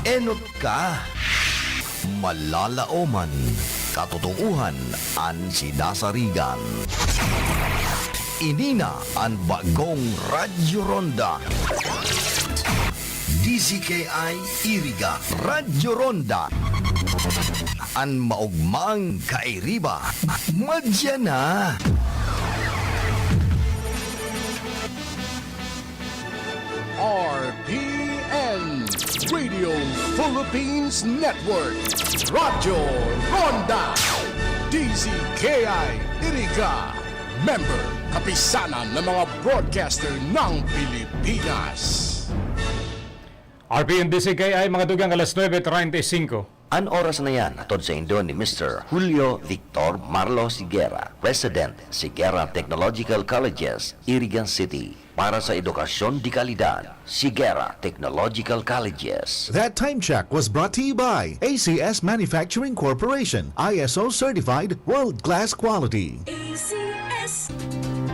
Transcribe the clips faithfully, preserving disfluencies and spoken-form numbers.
Enot ka. Malalaoman, katotoohan an sinasarigan. Ini na an bagong Radyo Ronda. D Z K I Iriga, Radyo Ronda. An maogmang kairiba, madya na. R P N, Radio Philippines Network, Radyo Ronda, D Z K I Iriga, member, Kapisanan ng mga Broadcaster ng Pilipinas. R P N D C K I, mga dugang, alas nuebe treinta y cinco. An oras na yan, hatod saindo ni Mister Julio Victor Marlo Siguera, President, Siguera Technological Colleges, Irigan City. Para sa edukasyon de kalidad, Siguera Technological Colleges. That time check was brought to you by A C S Manufacturing Corporation, I S O certified, world-class quality. A C S.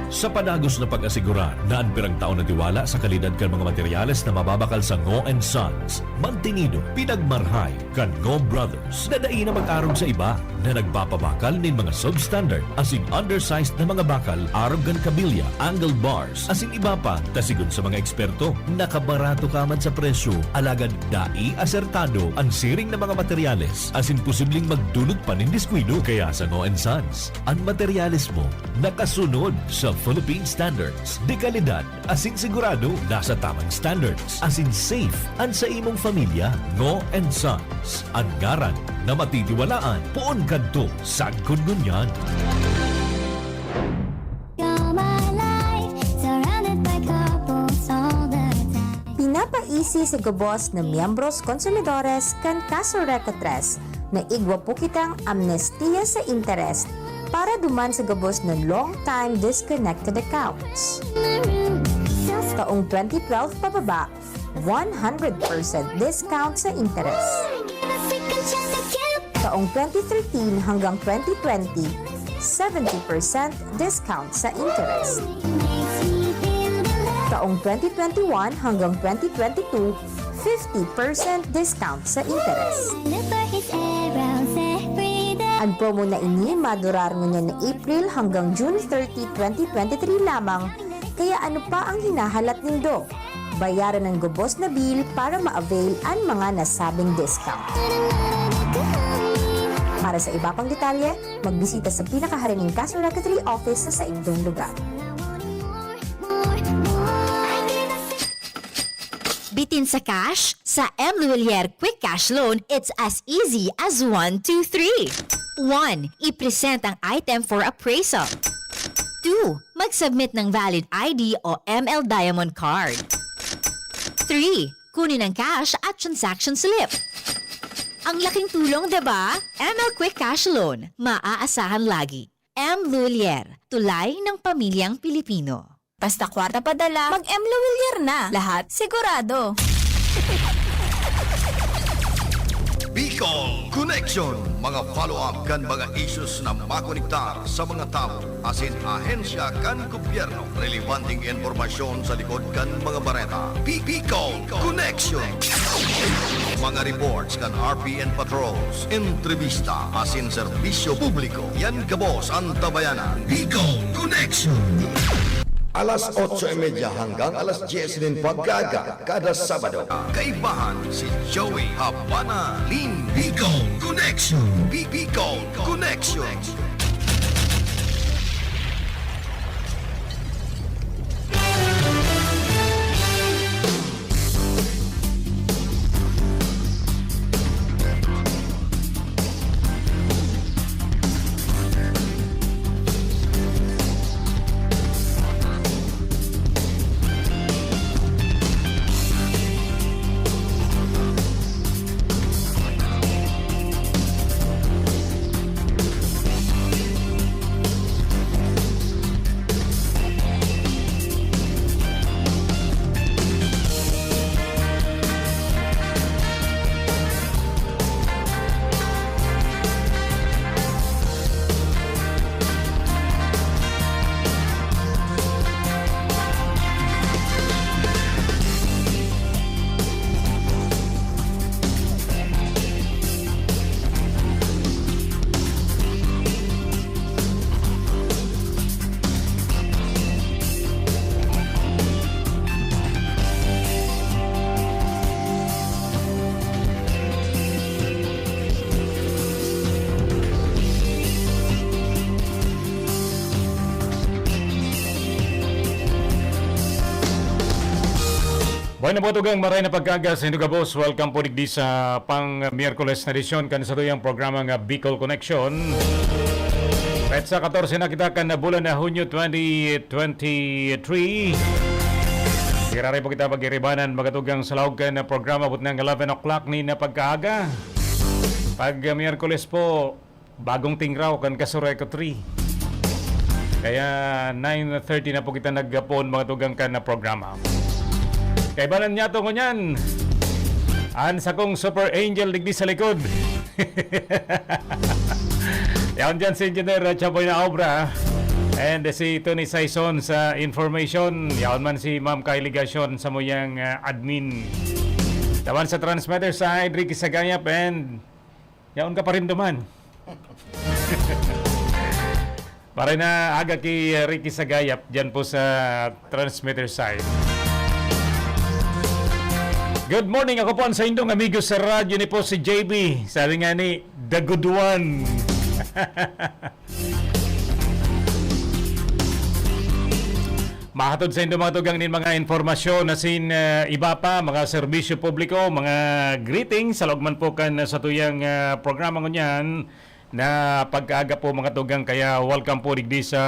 Sa padagos na pag-asigurar na an pirang taon na tiwala sa kalidad kan mga materyales na mababakal sa Ngo and Sons, mantenido, pinagmarhay kan Ngo Brothers na dai na mag-arog sa iba na nagbabakal nin mga substandard asin undersized na mga bakal arog kan kabilya, angle bars, asin iba pa, ta sigon sa mga eksperto, nakabarato ka man sa presyo, alagad dai asertado an siring na mga materyales asin posibleng magdulot pa nin diskuido. Kaya sa Ngo and Sons, an materyales mo nakasunod sa Philippine standards, de kalidad, asin sigurado nasa tamang standards, asin safe an sa imong pamilya. Ngo and Sons, an ngaran na matitiwalaan poon kadto sagkod ngunyan. You're my life, surrounded by couples all the time. Pinapaisi sa gabos na miyembros konsumidores kan Kaso Reco tres na igwa po kitang amnestiya sa interes para duman sa gabos na long time disconnected accounts. Taong twenty twelve pababa, one hundred percent discount sa interes. Taong twenty thirteen hanggang twenty twenty, seventy percent discount sa interes. Taong twenty twenty-one hanggang twenty twenty-two, fifty percent discount sa interes. An promo na ini madurar ngunyan na April hanggang June thirty, twenty twenty-three lamang, kaya ano pa ang hinahalat nindo? Bayaran an gabos na bill para ma-avail an mga nasabing discount. Para sa iba pang detalye, magbisita sa pinakahari nin Kaso Reco three office sa saindong lugar. Bitin sa cash? Sa M Lhuillier Quick Cash Loan, it's as easy as one, two, three. One, i-present ang item for appraisal. Two, mag-submit ng valid I D o M L Diamond Card. Three, kunin ang cash at transaction slip. Ang laking tulong, di ba? M L Quick Cash Loan, maaasahan lagi. M Lhuillier, tulay ng pamilyang Pilipino. Basta kwarta padala, mag-M Lhuillier na. Lahat sigurado. Bicol Connection, mga follow-up kan mga issues na makonektar sa mga tawo asin ahensya kan gobyerno. Relevanteng impormasyon sa likod kan mga bareta. Bi-, Bicol Connection. Mga reports kan R P N patrols, entrevista asin serbisyo publiko. Yan gabos an tabayanan. Bicol Connection. Alas otso y media hanggang alas dyes nin pag-aaga kada Sabado. Kaibahan si Joey Habana Lin. Bicol Connection. Bi-, Bicol Connection. Hoy, nabutugang maray na pagkaga sa indo gabos. Welcome po digdi sa pang Miyerkules na edisyon kan satuyang programa nga Bicol Connection. Petsa katorse na kita kan bulan na Hunyo twenty twenty-three. Giraray po kita pag-iribanan, magatugang sa laog kan programa, abot ng eleven o'clock ni na pagkaaga. Pag, uh, Miyerkules po, bagong tingraw kan Kasuray ko three. Kaya nine thirty na po kita nagpoon, mga tugang, kan na programa. Kaibanan niya to ngunyan, an sakong super angel digdi sa likod. Yaon dyan si Engineer Chaboy na obra. And si Tony Saison sa information. Yaon man si Ma'am Kylie Gacion sa muyang, ah, admin. Tawan sa transmitter side, Ricky Sagayap and yaon ka pa rin duman. Maray na aga ki, uh, Ricky Sagayap, dyan po sa transmitter side. Good morning, ako po ang sa indong amigo sa radyo ni po si J B. Sabi nga ni, "The good one." Mahatod sa indo, mga tugang, nin mga impormasyon asin, uh, iba pa, mga serbisyo publiko, mga greetings sa laog man po kan, uh, satuyang, uh, programa ngunyan. Na pagkaaga po, mga tugang, kaya welcome po digdi sa,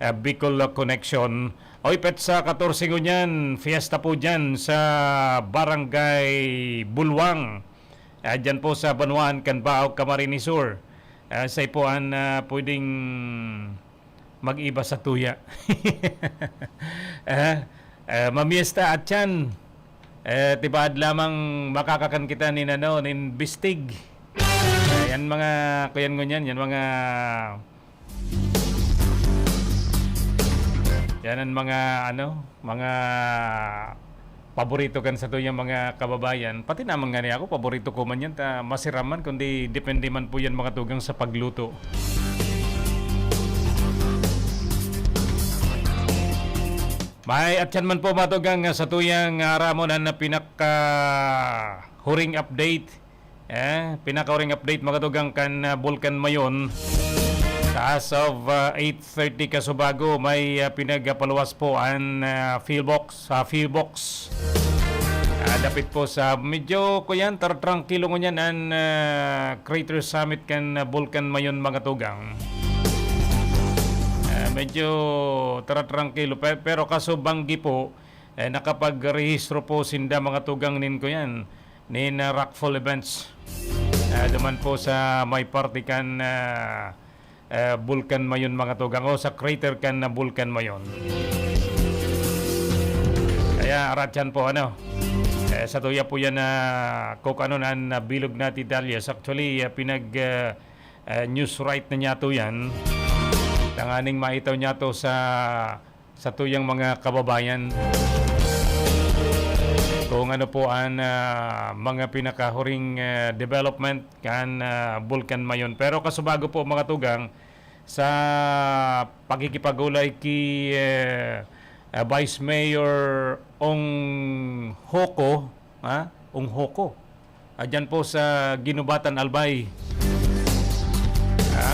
ah, Bicol Connection. Oy, petsa katorse ngunyan, fiesta po dyan sa Barangay Bulwang. Ah, dyan po sa banwaan kan Baog, Camarines Sur. Ah, sa ipuan, ah, pwedeng mag-iba sa tuya. Ah, ah, mamiesta at yan. Eh, tibaad lamang makakakan kita nin, ano, nin bistig. Eh, yan mga, kuyan ngunyan, yan mga, yan ang mga, ano, mga paborito kan satuyang mga kababayan. Pati naman ngani ako, paborito ko man yan, ta masiram man, kundi depende man po yan, mga tugang, sa pagluto. May atyan man po, mga tugang, sa tuyang aramon an pinakahuring update. Eh, pinakahuring update, mga tugang, kan, ah, Bulkan Mayon. As of, ah, eight thirty kasubago, may, ah, pinagpaluwas po an, ah, Philbox, sa Philbox. Ah, dapit po sa medyo, kuyan, tar-, trangkilo ngunyan an, ah, Crater Summit kan, ah, Bulkan Mayon, mga tugang. Ah, medyo tara-, trangkilo, pe-, pero kaso banggi po, eh, nakapagrehistro po sinda, mga tugang, nin, kuyan, nin, ah, Rockfall Events. Ah, duman po sa may parte kan, ah, eh, Bulkan Mayon, mga tugang, o sa crater kan na Bulkan Mayon. Kaya aratyan po, ano, eh, sa tuya po yan na kung ano na, na bilog na detalles. Actually, eh, pinag, eh, eh, news right na niya to yan. Tanganing maitaw niya to sa, sa tuyang mga kababayan. Kung ano po ang, ah, mga pinakahuring, eh, development kan, ah, Bulkan Mayon. Pero kasubago po, mga tugang, sa pakikipag-ulay ki, eh, ah, Vice Mayor Ong Hoko, ha? Ong Hoko. Ah, dyan po sa Ginubatan, Albay. Ha?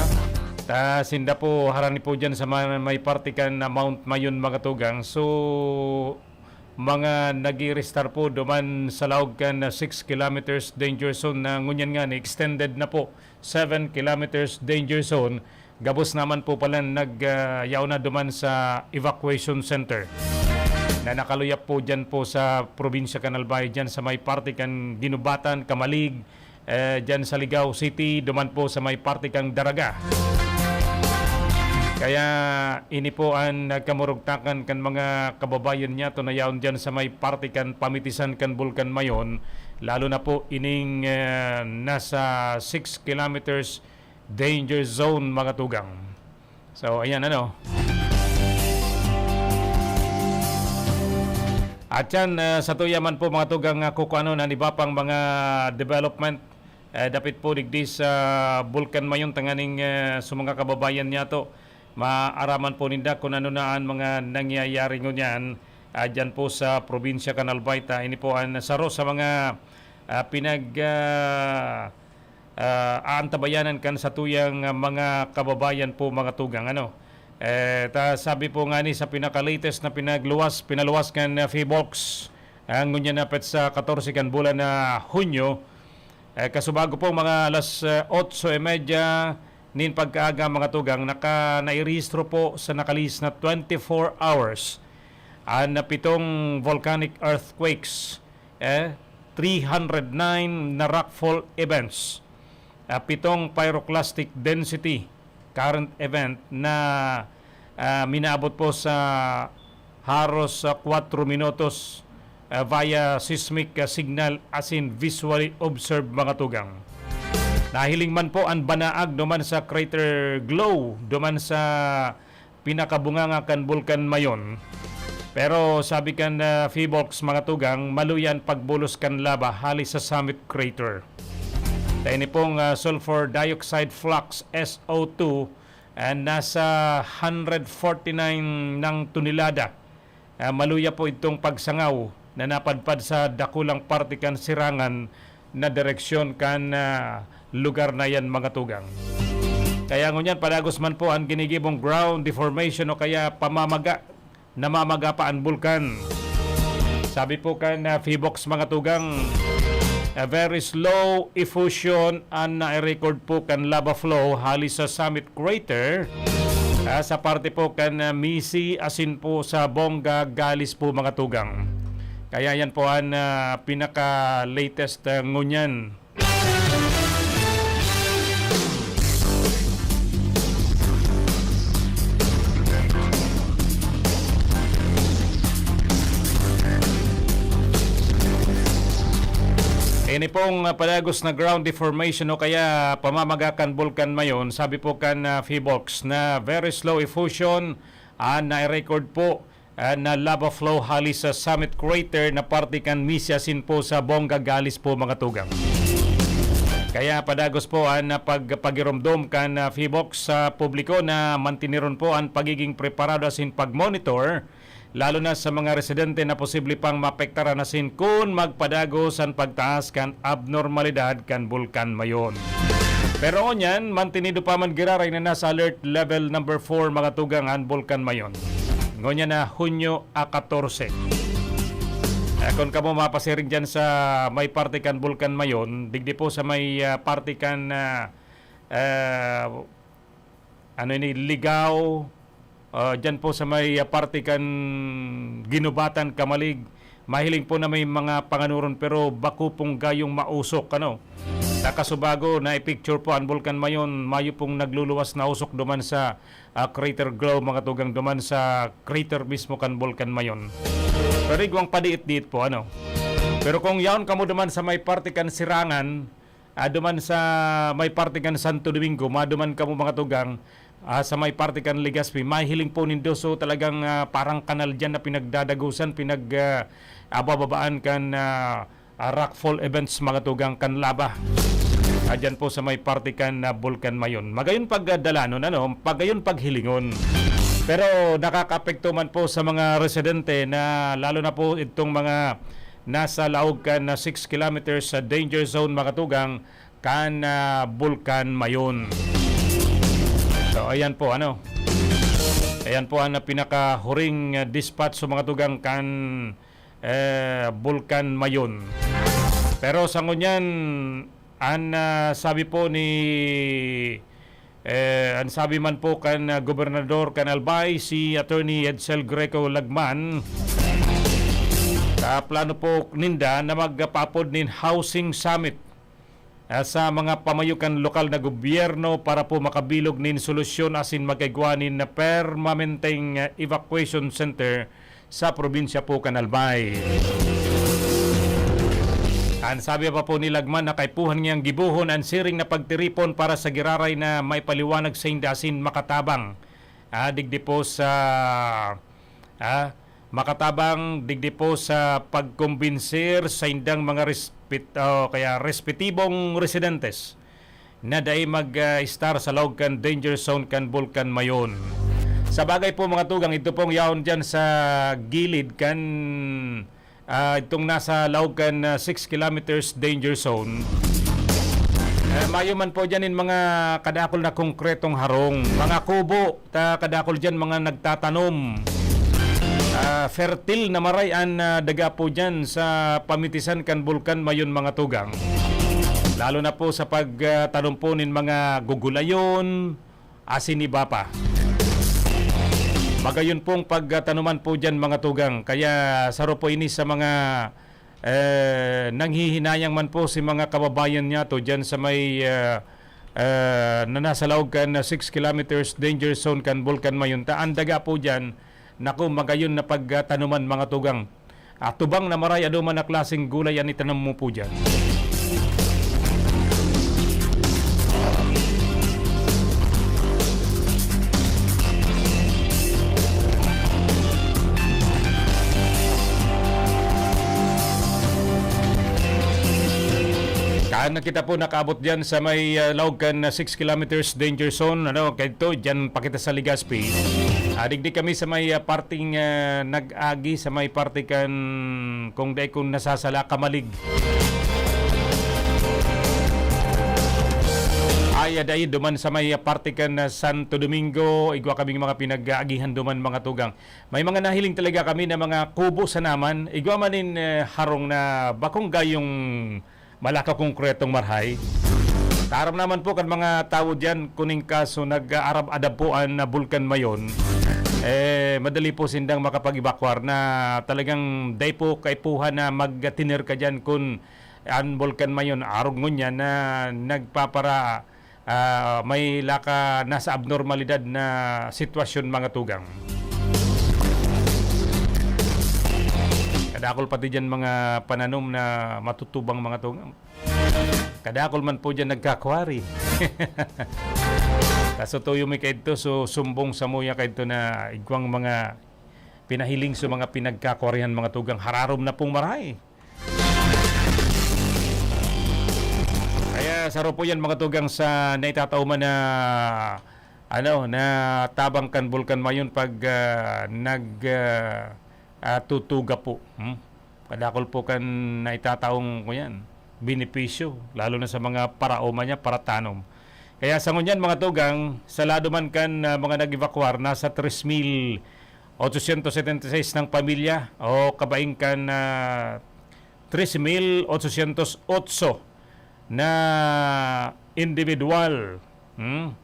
Ta, sinda po, harani po dyan sa ma-, may parte kan, ah, Mount Mayon, mga tugang. So, mga nag-i-restar po duman sa laog kan, ah, six kilometers danger zone na ngunyan nga ni extended na po seven kilometers danger zone. Gabos naman po pala nag, ah, yaon na duman sa evacuation center na nakaluyap po dyan po sa probinsya kan Albay, dyan sa may parte kan Ginubatan, Camalig, eh, dyan sa Ligao City, duman po sa may parte kan Daraga. Kaya ini po ang nagkamurugtakan kan mga kababayan niya to na yaon dyan sa may parte kan pamitisan kan Bulkan Mayon, lalo na po ining, eh, nasa six kilometers danger zone, mga tugang. So, ayan, ano. At yan, eh, sa tuya man po, mga tugang, ah, kukuanon an iba pang mga development, eh, dapit po digdi sa Bulkan Mayon, tanganing, eh, sa mga kababayan niya to, maaraman po ninda kung ano na ang mga nangyayari ngunyan, ah, dyan po sa probinsya kan Albay. Ta, ini po ang saro sa mga, ah, pinag, ah, ah, aantabayanan kan satuyang, ah, mga kababayan po, mga tugang, ano. Eh, ta, sabi po nga ni sa pinaka-latest na pinagluwas, pinaluwas kan, ah, Phivolcs, Ang ngunyan na petsa katorse kan bulan na Hunyo, eh, kasubago po mga alas, eh, otso y media nin pagkaaga, mga tugang, naka-, nairehistro po sa nakalihis na twenty-four hours an pitong volcanic earthquakes, eh, three hundred nine na rockfall events, ah, pitong pyroclastic density current event na, ah, minaabot po sa haros, ah, kwatro minutos, ah, via seismic, ah, signal asin visually observed, mga tugang. Nahiling man po an banaag duman sa crater glow, duman sa pinakabunganga kan Bulkan Mayon. Pero sabi kan, ah, Phivolcs, mga tugang, maluya an pagbulos kan laba hali sa summit crater. Ta ini pong, ah, sulfur dioxide flux, S O two, ah, nasa hundred forty-nine nang tonelada. Ah, maluya po itong pagsangaw na napadpad sa dakulang parte kan sirangan na direksyon kan, ah, lugar na yan, mga tugang. Kaya ngunyan, padagos man po an ginigibong ground deformation o kaya pamamaga, namamaga pa an bulkan. Sabi po kan, ah, Phivolcs, mga tugang, a very slow effusion an na-record po kan lava flow hali sa summit crater, ah, sa parte po kan, ah, Misi asin po sa Bonga Galis po, mga tugang. Kaya yan po an, ah, pinaka-latest, ah, ngunyan. Ini pong, ah, padagos na ground deformation o kaya pamamaga kan Bulkan Mayon, sabi po kan, ah, Phivolcs, na very slow effusion an na-record po, ah, na lava flow hali sa summit crater na parte kan Misi asin po sa Bonga Galis po, mga tugang. Kaya padagos po an, ah, pag-, pagiromdom kan, ah, Phivolcs sa publiko na mantiniron po an pagiging preparado asin pag-monitor, lalo na sa mga residente na posible pang maapektaran asin kun magpadagos an pagtaas kan abnormalidad kan Bulkan Mayon. Pero ngunyan, mantinido pa man giraray na nasa alert level number four, mga tugang, an Bulkan Mayon. Ngunyan na Hunyo a katorse. Eh, kun kamo mapasiring dyan sa may parte kan Bulkan Mayon, digdi po sa may, ah, parte kan, ah, ah, ano ini, Ligao, ah, dyan po sa may, ah, parte kan Ginubatan, Camalig. Mahiling po na may mga panganuron, pero bako pong gayong mausok, ano. Sa kasubago, na-picture po an Bulkan Mayon, mayo pong nagluluwas na usok duman sa, ah, crater glow, mga tugang, duman sa crater mismo kan Bulkan Mayon. Pero igwang padiit-diit po, ano. Pero kung yaon kamo duman sa may parte kan Sirangan, ah, duman sa may parte kan Santo Domingo, maduman kamo, mga tugang, ah, sa may parte kan Legazpi, mahihiling po nindo, so, talagang, ah, parang kanal diyan na pinagdadagusan, pinag, ah, ah, bababaan kan, ah, ah, rockfall events, mga tugang, kan laba. Ah, dyan po sa may parte kan, ah, Bulkan Mayon. Magayon pagdalanon, ano, pagayon paghilingon. Pero nakakaapekto man po sa mga residente na, lalo na po itong mga nasa laog kan, ah, six kilometers sa danger zone, mga tugang, kan, ah, Bulkan Mayon. So, ayan po, ano. Ayan po ang pinakahuring, ah, dispatch sa mga tugang kan, eh, Bulkan Mayon. Pero sa ngunyan, an, ah, sabi po ni, eh, an sabi man po kan, ah, gobernador kan Albay, si Attorney Edsel Greco Lagman, sa plano po ninda na magpaapod nin housing summit, ah, sa mga pamayo kan lokal na gobyerno para po makabilog nin solusyon asin magkaigwa nin permanenteng, ah, evacuation center sa probinsya po kan Albay. An sabi pa po ni Lagman na kaipuhan niyang gibohon an siring na pagtiripon para sa giraray na maipaliwanag sainda asin makatabang, ah, digdi po sa, ah, makatabang digdi po sa pagkombinsir saindang mga respet-, o kaya respetibong residentes na dai mag, ah, estar sa laog kan danger zone kan Bulkan Mayon. Sa bagay po, mga tugang, ito pong yaon diyan sa gilid kan, ah, itong nasa laog kan, ah, six kilometers danger zone. Eh, mayo man po diyan in mga kadakol na konkretong harong, mga kubo, ta kadakol diyan mga nagtatanom. Ah, fertil na maray an, ah, daga po diyan sa pamitisan kan Bulkan Mayon, mga tugang. Lalo na po sa pag, ah, tanom po nin mga gugulayon, asin iba pa. Magayon pong pagtanuman po diyan, mga tugang. Kaya saro po ini sa mga, eh, nanghihinayang man po si mga kababayan niya to diyan sa may, ah, ah, na nasa laog kan six kilometers danger zone kan Bulkan Mayon. Ta ang daga po diyan, naku, magayon na pagtanuman, mga tugang. Atubang na maray, aduman na klaseng gulay an itanom mo po diyan. Kaan na kita po nakaabot diyan sa may, ah, laog kan, ah, six kilometers danger zone, ano, kadto, diyan pa kita sa Legazpi. Ah, digdi kami sa may, ah, parting, ah, nag-agi, sa may parte kan, kung dai ko nasasala, Camalig. Ay, ah, dai, duman sa may, ah, parte kan, ah, Santo Domingo, igwa kaming mga pinag-aagihan duman, mga tugang. May mga nahiling talaga kami na mga kubo sa naman, igwa man nin, eh, harong na bakong gayong malaka konkretong marhay. Taram naman po kan mga tawo diyan, kuning kaso nag-aarab-adab po an, ah, Bulkan Mayon, eh, madali po sindang makapag-evacuar na talagang dai po kaipuhan na magtiner ka diyan kun an Bulkan Mayon arog ngunyan na nagpapara-, ah, may laka nasa abnormalidad na sitwasyon, mga tugang. Kadakol pati diyan mga pananom na matutubang, mga tugang. Kadakol man po diyan nagkakwari. Kaso tuyo mi kaidto, so sumbong samuya kaidto na igwang mga pinahiling sa mga pinagkakwarihan, mga tugang, hararom na pong maray. Kaya saro po yan, mga tugang, sa naitataoman na, ano, na tabang kan Bulkan Mayon pag, ah, nag, ah, ah, tutuga po. Hmm? Kadakol po kan naitataong, kuyan, benepisyo, lalo na sa mga paraoma niya, paratanom. Kaya sa ngunyan, mga tugang, sa lado man kan, ah, mga nag-evacuar, nasa tres mil otsosyentos setenta y seis ng pamilya o kabaing kan, ah, tres mil otsosyentos otso na individual. Hmm?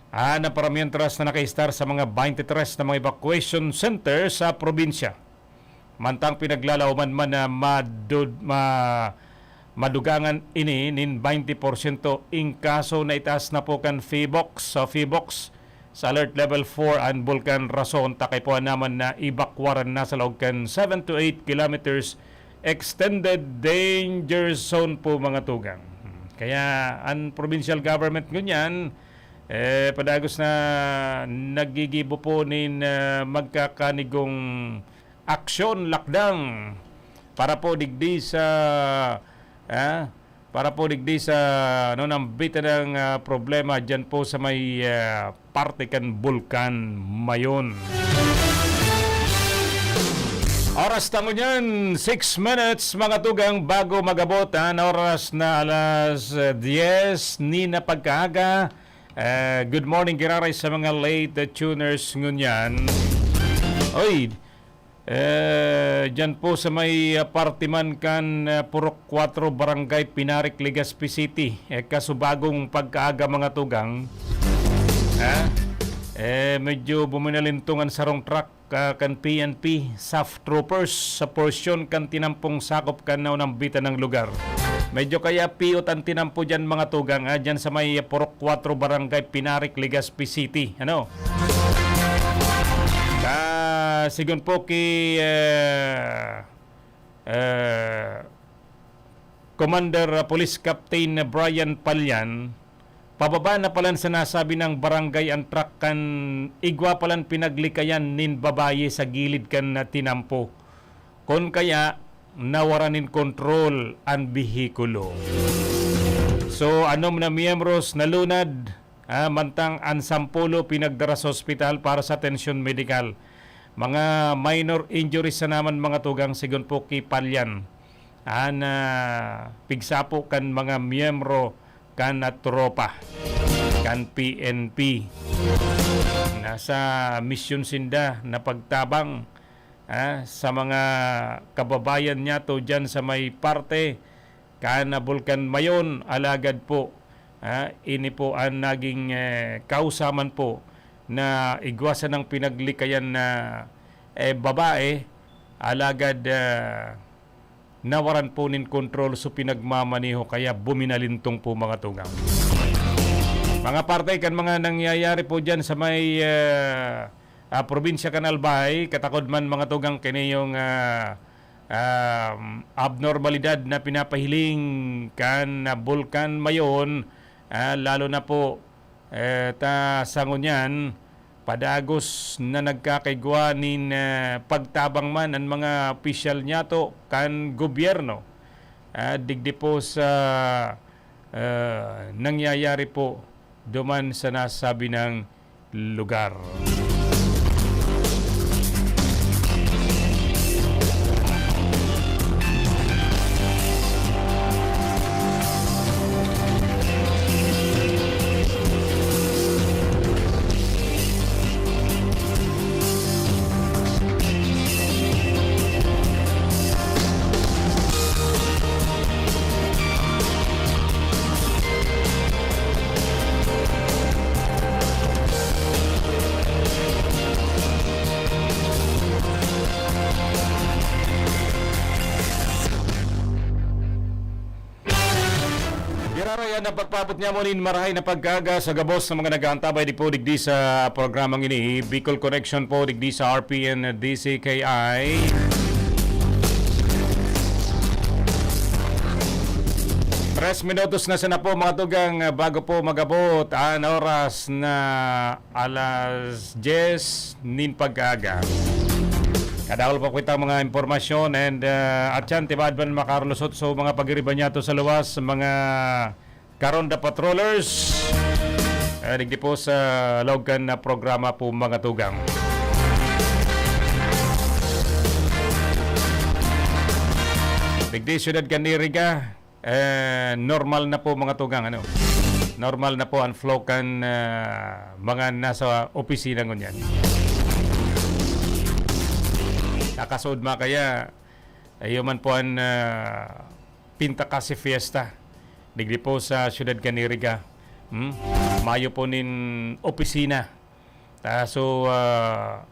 Ah, na paramientras na nakaistar sa mga twenty-three na mga evacuation center sa probinsya. Mantang pinaglalaoman man na madud-, ma-, madugangan ini nin twenty porsyento in kaso na itaas na po kan PHIVOLCS, sa PHIVOLCS, sa Alert Level four an Bulkan Rason, ta kaipuhan naman na evakuaran na sa laog kan seven to eight kilometers extended danger zone po, mga tugang. Kaya an provincial government ngunyan, eh, padagos na naggigibo po nin, ah, magkakanigong aksyon, lakdang para po digdi sa, ah, para po digdi sa, ano, nambitan ng, ah, problema dyan po sa may, ah, parte kan Bulkan Mayon. Oras ta ngunyan, six minutes, mga tugang, bago mag-abot an oras na alas, eh, diyes ni na pagkaaga. Eh, good morning, giraray sa mga late tuners ngunyan. Oy, eh, dyan po sa may, ah, parte man kan, ah, Purok Cuatro, Barangay Pinarik, Legazpi City. Eh, kasubagong pagkaaga, mga tugang. Ha? Eh, medyo buminalintong an sarong truck, ah, kan P N P, SAF troopers, sa porsyon kan tinampong sakop kan naunambitan ng lugar. Medyo kaya piot ang tinampo dyan, mga tugang, ah, dyan sa may Purok Cuatro, Barangay Pinarik, Legazpi City. Ano? Ka, sigon po ki, eh, eh, Commander, ah, Police Captain Brian Palyan, pababa na palan sa nasabi nang barangay ang truck kan igwa palan pinaglikayan nin babayi sa gilid kan, ah, tinampo. Kun kaya, nawara nin kontrol an behikulo. So, anom na miyembros nalunad, ah, mantang an sampulo pinagdara sa ospital para sa atensyon medikal. Mga minor injuries na naman, mga tugang, sigon po ki Palyan. An, ah, pigsapo kan mga miyembro kan, ah, tropa kan P N P. Nasa misyon sinda na pagtabang, ah, sa mga kababayan niyato diyan sa may parte kan Bulkan Mayon, alagad po, ah, ini po an naging, eh, kausa man po na igwa sanang pinaglikayan na, eh, babae, alagad, ah, nawaran po nin kontrol so pinagmamaneho kaya buminalintong po, mga tugang. Mga parte kan mga nangyayari po diyan sa may, ah, ah, probinsya kan Albay, katakod man, mga tugang, kini yung, ah, um, abnormalidad na pinapahiling kan, ah, Bulkan Mayon, ah, lalo na po, eh, ta sa ngunyan, padagos na nagkakaigwa nin, ah, pagtabang man an mga opisyal niyato kan gobyerno, ah, digdi po sa, ah, nangyayari po duman sa nasabi nang lugar. Giraray an pagpaabot niya mo nin marahay na pagkaaga sa gabos na mga nag-aantabay di po digdi sa programang ini, Bicol Connection po digdi sa R P N D C K I. Tres minutos na sana po, mga tugang, bago po magabot an oras na alas dyes nin pag-aga. Kadakul pa kitang mga impormasyon and, ah, atyan, tibaad man makarulusot so mga pagiriba niyato sa luwas, mga karonda patrollers. Eh, digdi po sa laog kan na programa po, mga tugang. Digdi siyudad kan Iriga, eh, normal na po, mga tugang, ano? Normal na po ang flow kan, ah, mga nasa opisina ngunyan. Nakasuod man kaya, ayun man po ang, ah, Pinta Kasi Fiesta. Digdi po sa siyudad kan Iriga. Hmm? Mayo po nin opisina. Ta, so, ah,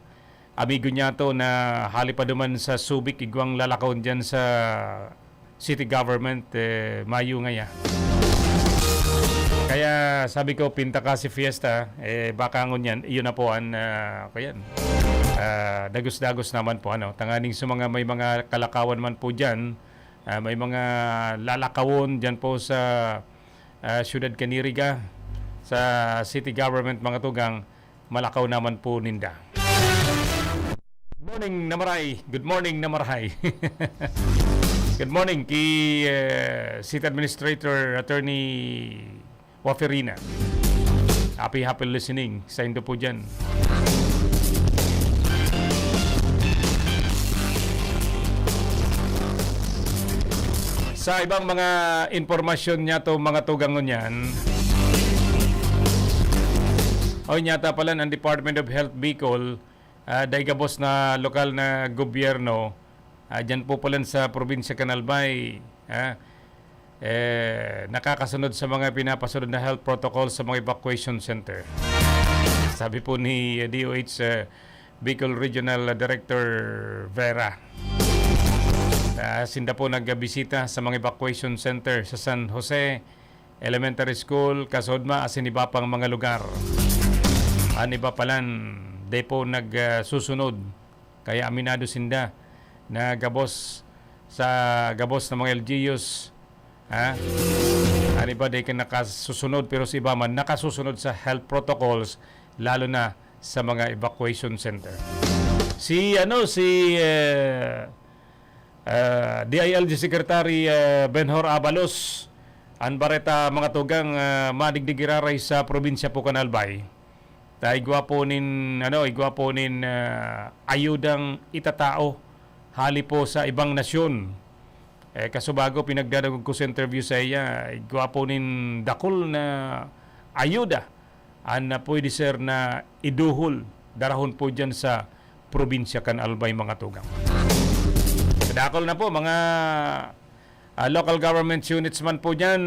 amigo niyato na hali pa duman sa Subic, igwang lalakaw diyan sa city government, eh, mayo ngaya. Kaya sabi ko, Pinta Kasi Fiesta, eh, baka ngunyan, iyon na po an, ah, kuyan. Ah, dagos-dagos naman po, ano, tanganing sa mga may mga kalakawan man po diyan, ah, may mga lalakawon diyan po sa, ah, siyudad kan Iriga, sa city government, mga tugang, malakaw naman po ninda. Good morning, Namaray. Good morning, Namaray. Good morning ki, eh, City Administrator Attorney Waferina. Happy, happy listening sa indo po dyan. Sa ibang mga impormasyon niyato, mga tugang ngunyan, oy, nyata pala ang Department of Health Bicol, ah, dai gabos na lokal na gobyerno, ah, dyan po pala sa probinsya kan Albay, ah, eh, nakakasunod sa mga pinapasunod na health protocol sa mga evacuation center. Sabi po ni D O H, eh, Bicol Regional Director Vera. Ah, sinda po nagbisita sa mga evacuation center sa San Jose Elementary School, Casodma, asin iba pang mga lugar. An iba palan, di po nagsusunod. Kaya aminado sinda na gabos sa gabos na mga L G Us, ha? An iba di ka nakasusunod, pero sa iba man nakasusunod sa health protocols, lalo na sa mga evacuation center. Si, ano, si, eh, eh, D I L G Secretary, eh, Benhur Abalos, an bareta, mga tugang, eh, madigdi giraray sa probinsya po kan Albay. Ta igwa po nin, ano, igwa po nin, ah, ayudang itatao hali po sa ibang nasyon. Eh, kasubago, pinagdadangog ko sa interview sa iya, igwa po nin dakul na ayuda an, ah, pwede, sir, na iduhol, darahon po diyan sa probinsya kan Albay, mga tugang. Kadakul na po, mga, ah, local government units man po diyan,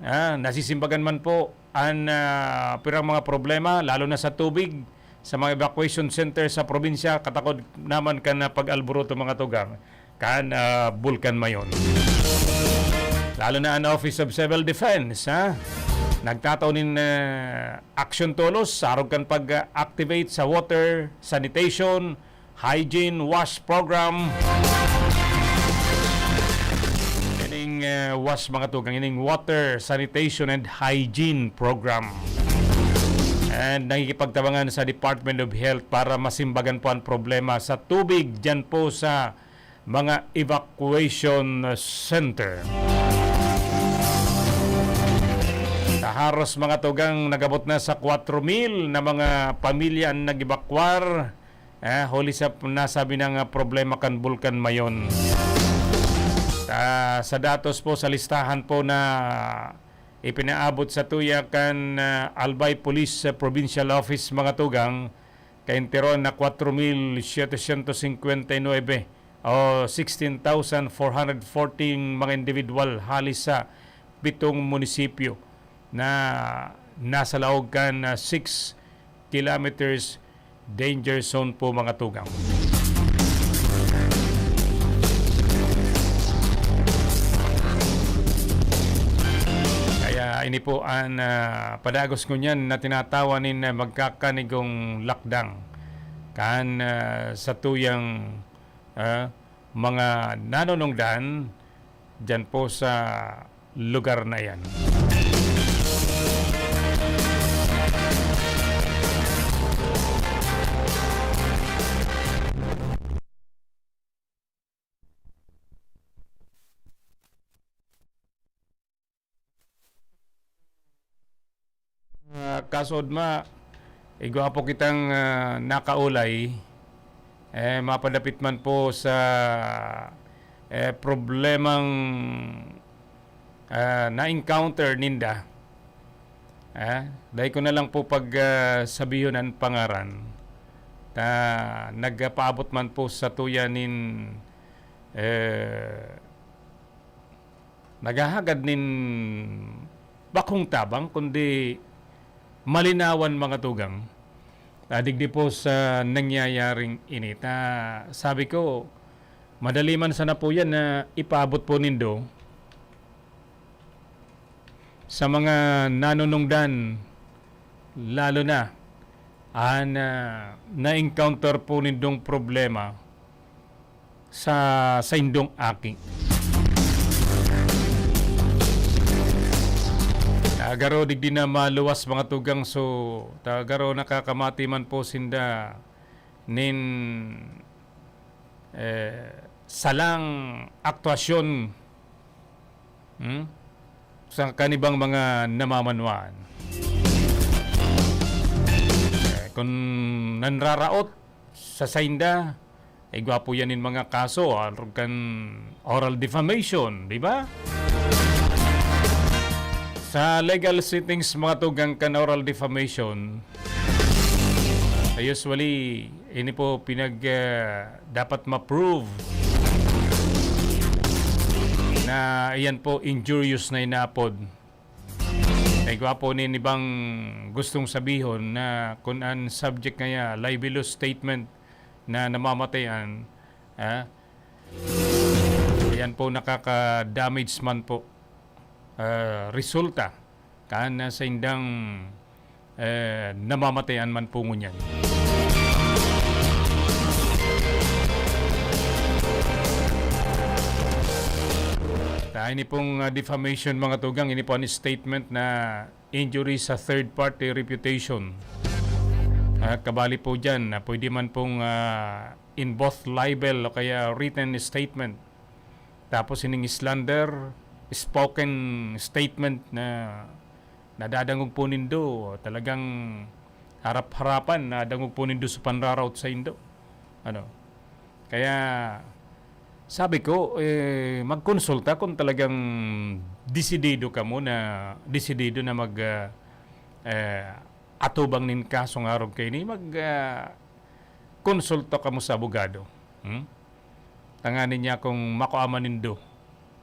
ah, nasisimbagan man po an, ah, pirang mga problema, lalo na sa tubig, sa mga evacuation center sa probinsya, katakod naman kan, ah, pag-alboroto, mga tugang, kan, ah, Bulkan Mayon. Lalo na an Office of Civil Defense, ha? Nagtatao nin, ah, aksyon tolos sa arog kan pag-activate sa water, sanitation, hygiene, wash program. Ining, ah, wash, mga tugang, ining water, sanitation and hygiene program. And nakikipagtabangan sa Department of Health para masimbagan po an problema sa tubig diyan po sa mga evacuation center. Sa Haros, mga tugang, nag-abot na sa kwatro mil na mga pamilya an nag-evakwar, eh, huli sa nasabi na nga problema kan Bulkan Mayon. Sa, sa datos po, sa listahan po na ipinaabot sa tuya kan, ah, Albay Police, ah, Provincial Office, mga tugang, kainteron na kwatro mil setecientos cincuenta y nuebe o sixteen thousand four hundred fourteen mga individual hali sa pitong munisipyo na nasa laog kan, ah, six kilometers danger zone po, mga tugang. Kaya ini po an, ah, padagos ngunyan na tinatawa nin, ah, magkakanigong lakdang kan, ah, satuyang, ah, mga nanunungdan diyan po sa lugar na iyan. Ah, kaso, Odma, igwa po kitang, ah, nakaulay, eh, mapadapit man po sa, eh, problemang, ah, na-encounter ninda. Eh, dai ko na lang po pag, ah, sabihon an pangaran. Ta, nagpaabot man po sa tuya nin, eh, naghahagad nin bakong tabang, kundi malinawan, mga tugang, ah, digdi po sa nangyayaring ini. Ta, sabi ko, madali man sana po yan na ipaabot po nindo sa mga nanunungdan, lalo na an, ah, na-encounter po nindong problema sa saindong aki. Tagaro digdi na maluwas, mga tugang, so tagaro nakakamati man po sinda nin, eh, salang aktuasyon, hmm, sa kanibang mga namamanwaan. Eh, kun nanraraot sa sainda, eh, gwapo yan in mga kaso, arog kan oral defamation, di ba? Sa legal settings, mga tugang, kan oral defamation, usually, ini po pinag, ah, dapat ma-prove na iyan po injurious na inapod. May gwapo nin ibang gustong sabihon na kun an subject ngaya libelous statement na namamatean, ah, yan po nakaka-damage man po, ah, resulta kan, ah, saindang, eh, namamatean man po ngunyan. Sa ini pong, ah, defamation, mga tugang, ini po an statement na injury sa third party reputation. Ah, kabali po diyan na pwede man pong, ah, in both libel o kaya written statement. Tapos ining slander, spoken statement na nadadangog po nindo, talagang harap-harapan, nadangog po nindo sa panraraot saindo. Ano? Kaya sabi ko, eh, magkonsulta kung talagang desidido kamo na, desidido na mag, ah, eh, atubang nin kasong arog kaini, mag, ah, konsulta kamo sa abogado. Hmm? Tanganing niya kung makua man nindo.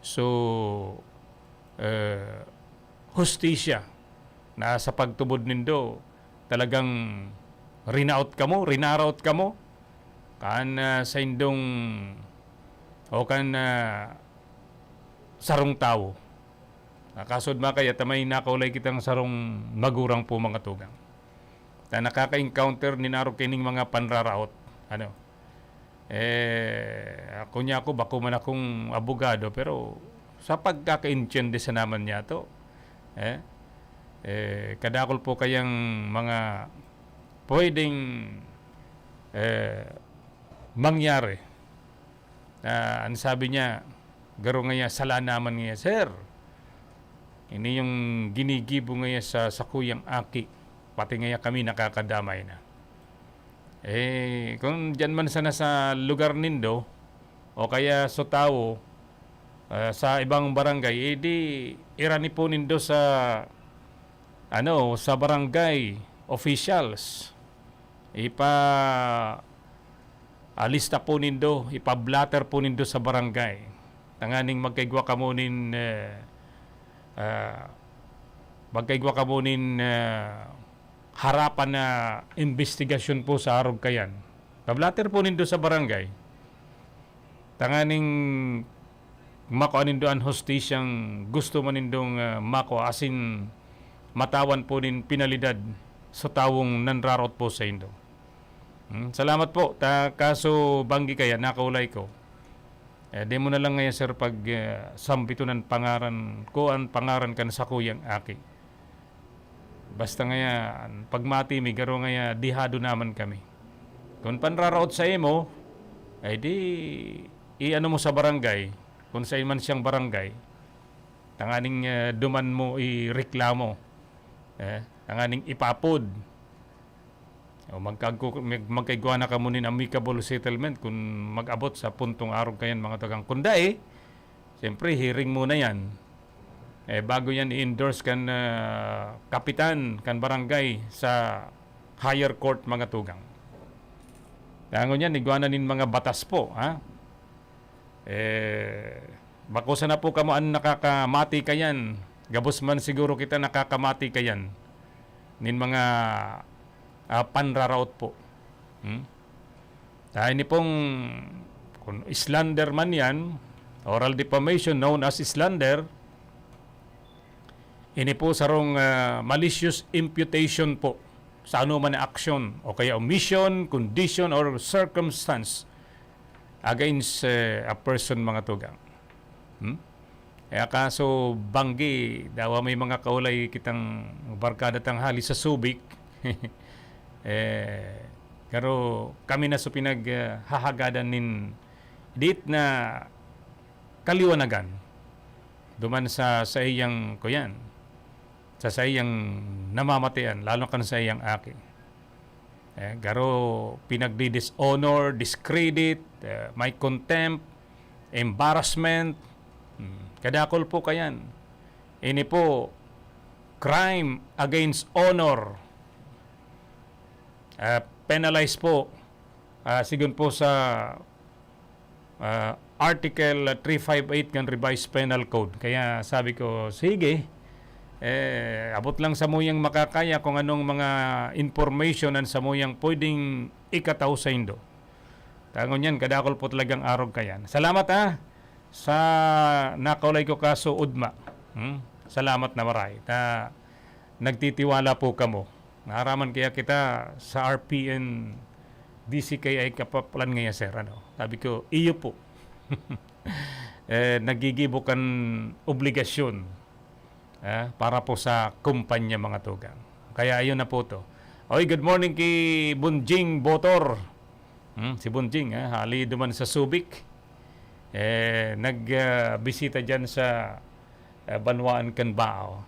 So, eh, hustisya na sa pagtubod nindo, talagang rinaot kamo, rinaraot kamo, kan, ah, saindong o kan, ah, sarong tawo. Nakasod makaya ta may nakaulay kitang sarong magurang po, mga tugang. Na nakaka-encounter nin arog kaining mga panraraot. Ano? Eh, ako niya ako, bako man akong abogado, pero sa pagkakaintindi sa naman niya to, eh, eh, kadakol po kayang mga pwedeng, eh, mangyari. Ah, ang sabi niya, garo ngaya, sala naman ngaya, "Sir, ini yung ginigibo ngaya sa sakuyang aki, pati ngaya kami nakakadamay na." Eh, kung diyan man sana sa lugar nindo, o kaya sa tawo, ah, sa ibang barangay, eh, di irani po nindo sa, ano, sa barangay officials. Ipa-, alista po nindo, ipa-blotter po nindo sa barangay. Tanganing magkaigwa kamo nin, eh, ah, magkaigwa kamo nin, eh, harapan na imbestigasyon po sa arog kayan. Pa-blotter po nindo sa barangay. Tanganing makua nindo an hustisyang gusto man nindong, ah, makua, asin matawan po nin penalidad sa tawong nanraraot po saindo. Hmm, salamat po. Ta, kaso banggi kaya, nakaulay ko. Eh, di mo na lang ngaya, sir, pag, ah, sambiton an pangaran ko, an pangaran kan sakuyang aki. Basta ngaya, pagmati mi, garo ngaya, dihado naman kami. Kun panraraot saimo, ay di, i-ano mo sa barangay, kun saen man siyang barangay, tanganing, eh, duman mo ireklamo, eh, tanganing ipapod. O magkagku-, mag-, magkaigwa na kamo nin amicable settlement kun mag-abot sa puntong arog kayan, mga tugang. Kun dai, siyempre, hearing muna yan. Eh, bago yan i-endorse kan, ah, kapitan, kan barangay sa higher court, mga tugang. Dangon yan, igwa na nin mga batas po, ha? Eh, bako sana po kamo an nakakamati kayan. Gabos man siguro kita nakakamati kayan nin mga, ah, panraraot po. Hmm? Ta ini pong, kun slander man yan, oral defamation known as slander, ini po sarong, ah, malicious imputation po sa anoman na aksyon o kaya omission, condition, or circumstance against, eh, a person, mga tugang. Hmm? Kaya kaso banggi, dawa may mga kaulay kitang barkada tanghali sa Subic. Eh, pero kami na so pinag, ah, hahagadan nin dit na kaliwanagan duman sa saiyang, kuyan, sa saiyang namamatian, lalo kan saiyang aki. Eh, garo pinagdi-dishonor, discredit, eh, may contempt, embarrassment. Hmm, kadakol po kayan. Ini po, crime against honor. Ah, penalize po, ah, sigon po sa, ah, Article three five eight kan Revised Penal Code. Kaya sabi ko, "Sige, eh, abot lang samuyang makakaya kung anong mga information an samuyang pwedeng ikatao saindo." Ta ngunyan, kadakol po talagang arog kayan. Salamat, ah, sa nakaulay ko kaso, Udma. Hmm? Salamat na maray. Ta, nagtitiwala po kamo. Naaraman kaya kita sa R P N D C K I kapaplan ngaya, sir, ano? Sabi ko, "Iyo po." Eh, nagigibo kan obligasyon, eh, para po sa kumpanya, mga tugang. Kaya ayun na po to. Oy, good morning ki Bunjing Botor. Hmm, si Bunjing, eh, hali duman sa Subic. Eh, nag, ah, bisita diyan sa, ah, banwaan kan Baao.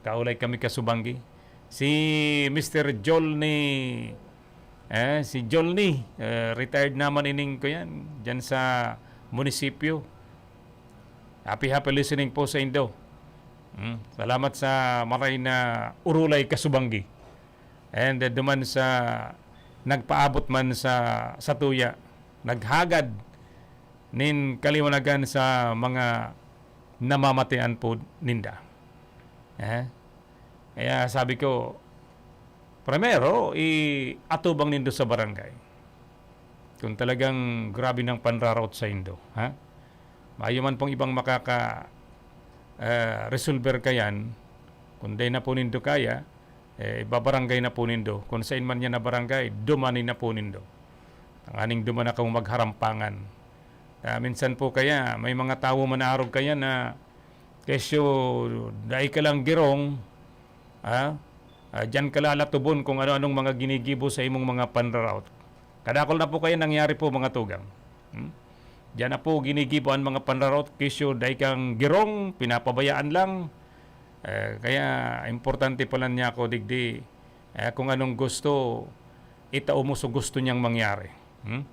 Kaulay kami kasubanggi. Si Mister Jolny, eh, si Jolny, eh, retired naman ining, kuyan, diyan sa munisipyo. Happy, happy listening po saindo. Hmm, salamat sa maray na urulay kasubanggi. And, eh, duman sa nagpaabot man sa, sa tuya, naghagad nin kaliwanagan sa mga namamatean po ninda. Eh? Kaya sabi ko, primero, iatubang nindo sa barangay. Kung talagang grabe ng panraraot sa indo, ha? Mayo man pong ibang makaka, eh, resolver kayan, kung dai na po nindo kaya, eh, ibabarangay na po nindo. Kung sain man yan na barangay, dumani na po nindo. Tanganing duman na kamo magharampangan. Ah, minsan po kaya, may mga tawo man na arog kaya na, kesyo, dai ka lang girong, ha? Ah, diyan ka lalatubon kung ano-anong mga ginigibo sa imong mga panraraot. Kadakol na po kaya nangyari po, mga tugang. Hmm? Diyan na po ginigibo ang mga panraraot, kesyo, dai kang girong, pinapabayaan lang. Eh, kaya importante pala niya ako, digdi, eh, kung anong gusto, itao mo sa gusto niyang mangyari. Hmm?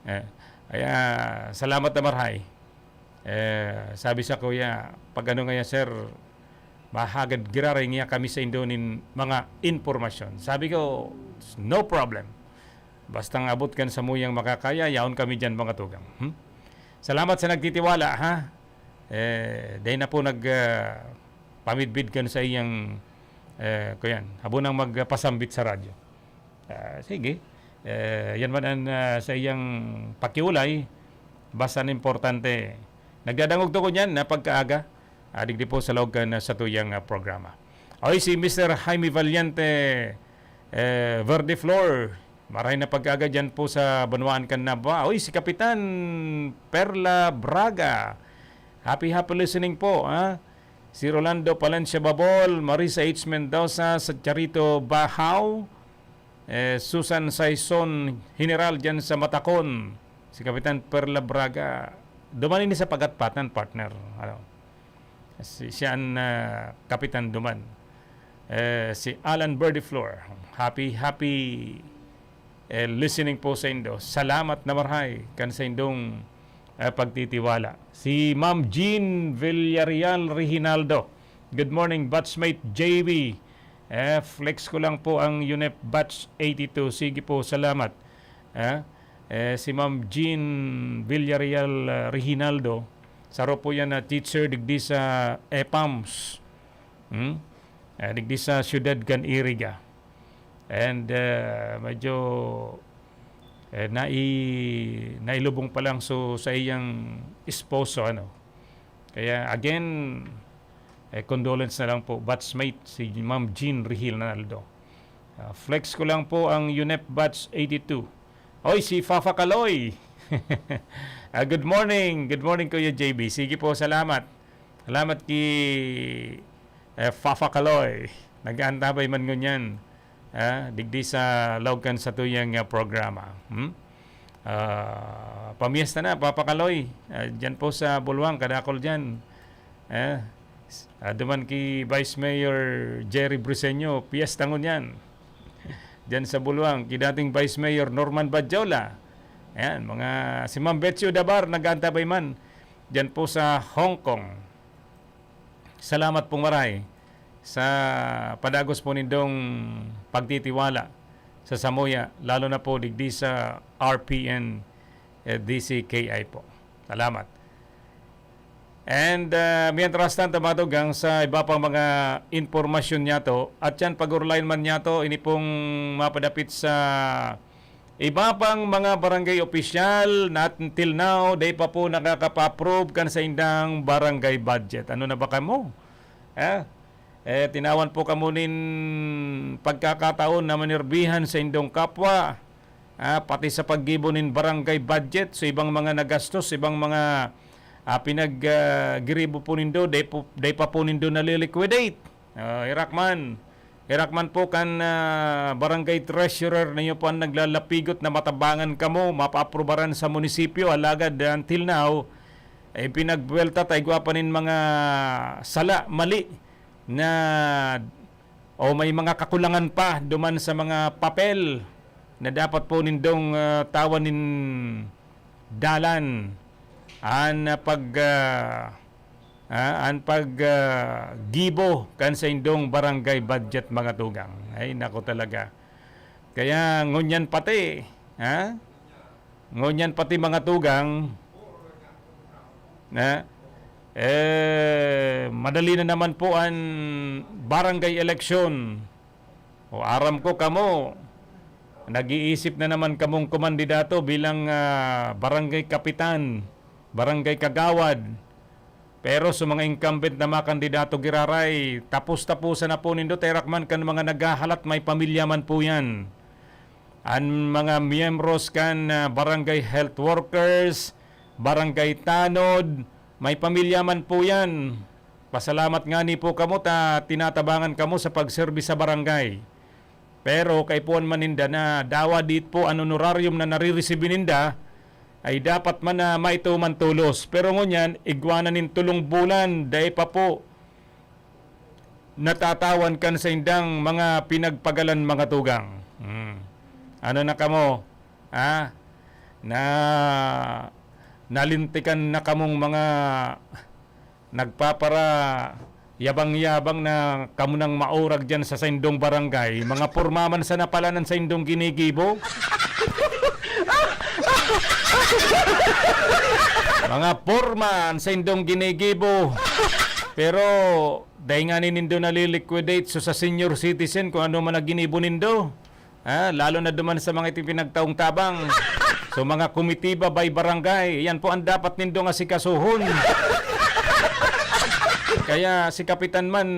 Eh, kaya, salamat na marhay. Eh, sabi sa kuya, "Pag ano ngaya, sir, mahagad giraray niya kami sa indo nin mga impormasyon." Sabi ko, "No problem. Basta nga abot kan samuyang makakaya, yaon kami diyan, mga tugang." Hmm? Salamat sa nagtitiwala, ha? Eh, dai na po nag, ah, pamidbid kan sa iyang, eh, kuyan, habo nang magpasambit sa radyo. Ah, sige. Eh, yan man ang, ah, sa iyang pakiulay, basta ang importante. Nagdadangog to ko niyan na pagkaaga, ah, digdi po sa laog kan, ah, satuyang, ah, programa. Oy, si Mister Jaime Valiente, eh, Verde Flor, maray na pagkaaga dyan po sa Banwaan kan Nabua. Oy, si Kapitan Perla Braga, happy, happy listening po, ha? Si Rolando Palencia Babol, Marisa H. Mendoza, sa Charito Bahao, eh, Susan Saison, General dyan sa Matacon, si Kapitan Perla Braga, duman ini sa Pagatpatan, partner. Ano? Si, siya an, ah, kapitan duman. Eh, si Alan Birdie Flor, happy, happy, eh, listening po sa indo. Salamat na marhay kan sa indong, eh, pagtitiwala. Si Ma'am Jean Villarreal Reginaldo, "Good morning, batchmate J B. Eh, flex ko lang po ang UNEP batch eighty-two. Sige po, salamat." Eh, eh, si Ma'am Jean Villarreal, ah, Reginaldo, saro po yan na teacher digdi sa EPAMS. Hmm? Eh, digdi sa siyudad kan Iriga. And, eh, medyo, eh, nai-, nailubong pa lang so sa iyang esposo, ano. Kaya again, eh, condolence na lang po, batchmate, si Ma'am Jean Reginaldo. Ah, flex ko lang po ang UNEP batch eighty-two. Oy, si Fafa Kaloy! Ah, good morning. Good morning, Kuya J B. Sige po, salamat. Salamat ki, eh, Fafa Kaloy. Nag-aantabay man ngunyan, ah, digdi sa laog kan satuyang, ah, programa. Hmm? Ah, pamiesta na, Papa Kaloy. Ah, dyan po sa Bulwang, kadakol dyan. Eh, s-, ah, duman ki Vice Mayor Jerry Briseño, piyesta ngunyan. Diyan sa Bulwang, ki dating Vice Mayor Norman Badjola. Ayan, mga, si Ma'am Betsy Udabar, nag-aantabay man. Diyan po sa Hong Kong. Salamat pong maray sa padagos po nindong pagtitiwala sa Samuya, lalo na po digdi sa R P N, eh, D C K I po. Salamat. And, ah, mientras tanto, mga tugang, sa iba pang mga impormasyon niyato, at yan, pag-urlayan man niyato, ini pong mapadapit sa iba pang mga barangay opisyal na until now, dai pa po nakakapa-approve kan saindang barangay budget. Ano na ba kamo? Eh, eh, tinawan po kamo nin pagkakataon na manerbihan sa indong kapwa, ah, pati sa paggibo nin barangay budget, sa ibang mga nagastos, ibang mga, ah, pinag, ah, giribo po nindo, dai po, dai pa po nindo naliliquidate. Ah, herak man. Herak man po kan, ah, barangay treasurer ninyo po ang naglalapigot na matabangan kamo, mapaaprubaran sa munisipyo. Alagad, ah, until now, eh, pinagbuwelta ta igwa pa nin mga sala, mali na o may mga kakulangan pa duman sa mga papel na dapat po nindong, ah, tawan nin dalan an, ah, pag, ah, ah, an pag, ah, gibo kan saindong barangay budget, mga tugang. Ay, nako talaga. Kaya ngunyan pati, ha? Ngunyan pati, mga tugang, na, eh, madali na naman po an barangay election. O, aram ko kamo, nag-iisip na naman kamong kumandidato bilang, ah, barangay kapitan, barangay kagawad. Pero sa mga incumbent na mga kandidato, giraray, tapos-tapusan na po nindo, ta herak man kan mga naghahalat, may pamilya man po yan. An mga miyembros kan, ah, barangay health workers, barangay tanod, may pamilya man po yan. Pasalamat ngani po kamo ta tinatabangan kamo sa pagserbi sa barangay. Pero kaipuhan man ninda na dawa dit po an honorarium na nariresibi ninda ay dapat man na maituman tolos. Pero ngunyan, igwa na nin tolong bulan, dai pa po natatawan kan saindang mga pinagpagalan, mga tugang. Hmm. Ano na kamo? Ha? Na, nalintikan na kamong mga nagpapara-yabang-yabang na kamo nang maurag diyan sa saindong barangay. Mga porma man sana pala an saindong ginigibo. Mga porma an saindong ginigibo. Pero dai ngani nindo naliliquidate, so sa senior citizen, kung ano man ang ginibo nindo. Ah, lalo na duman sa mga iti pinagtaong tabang. So, mga komitiba by barangay, yan po ang dapat nindong asikasuhon. Kaya si Kapitan man,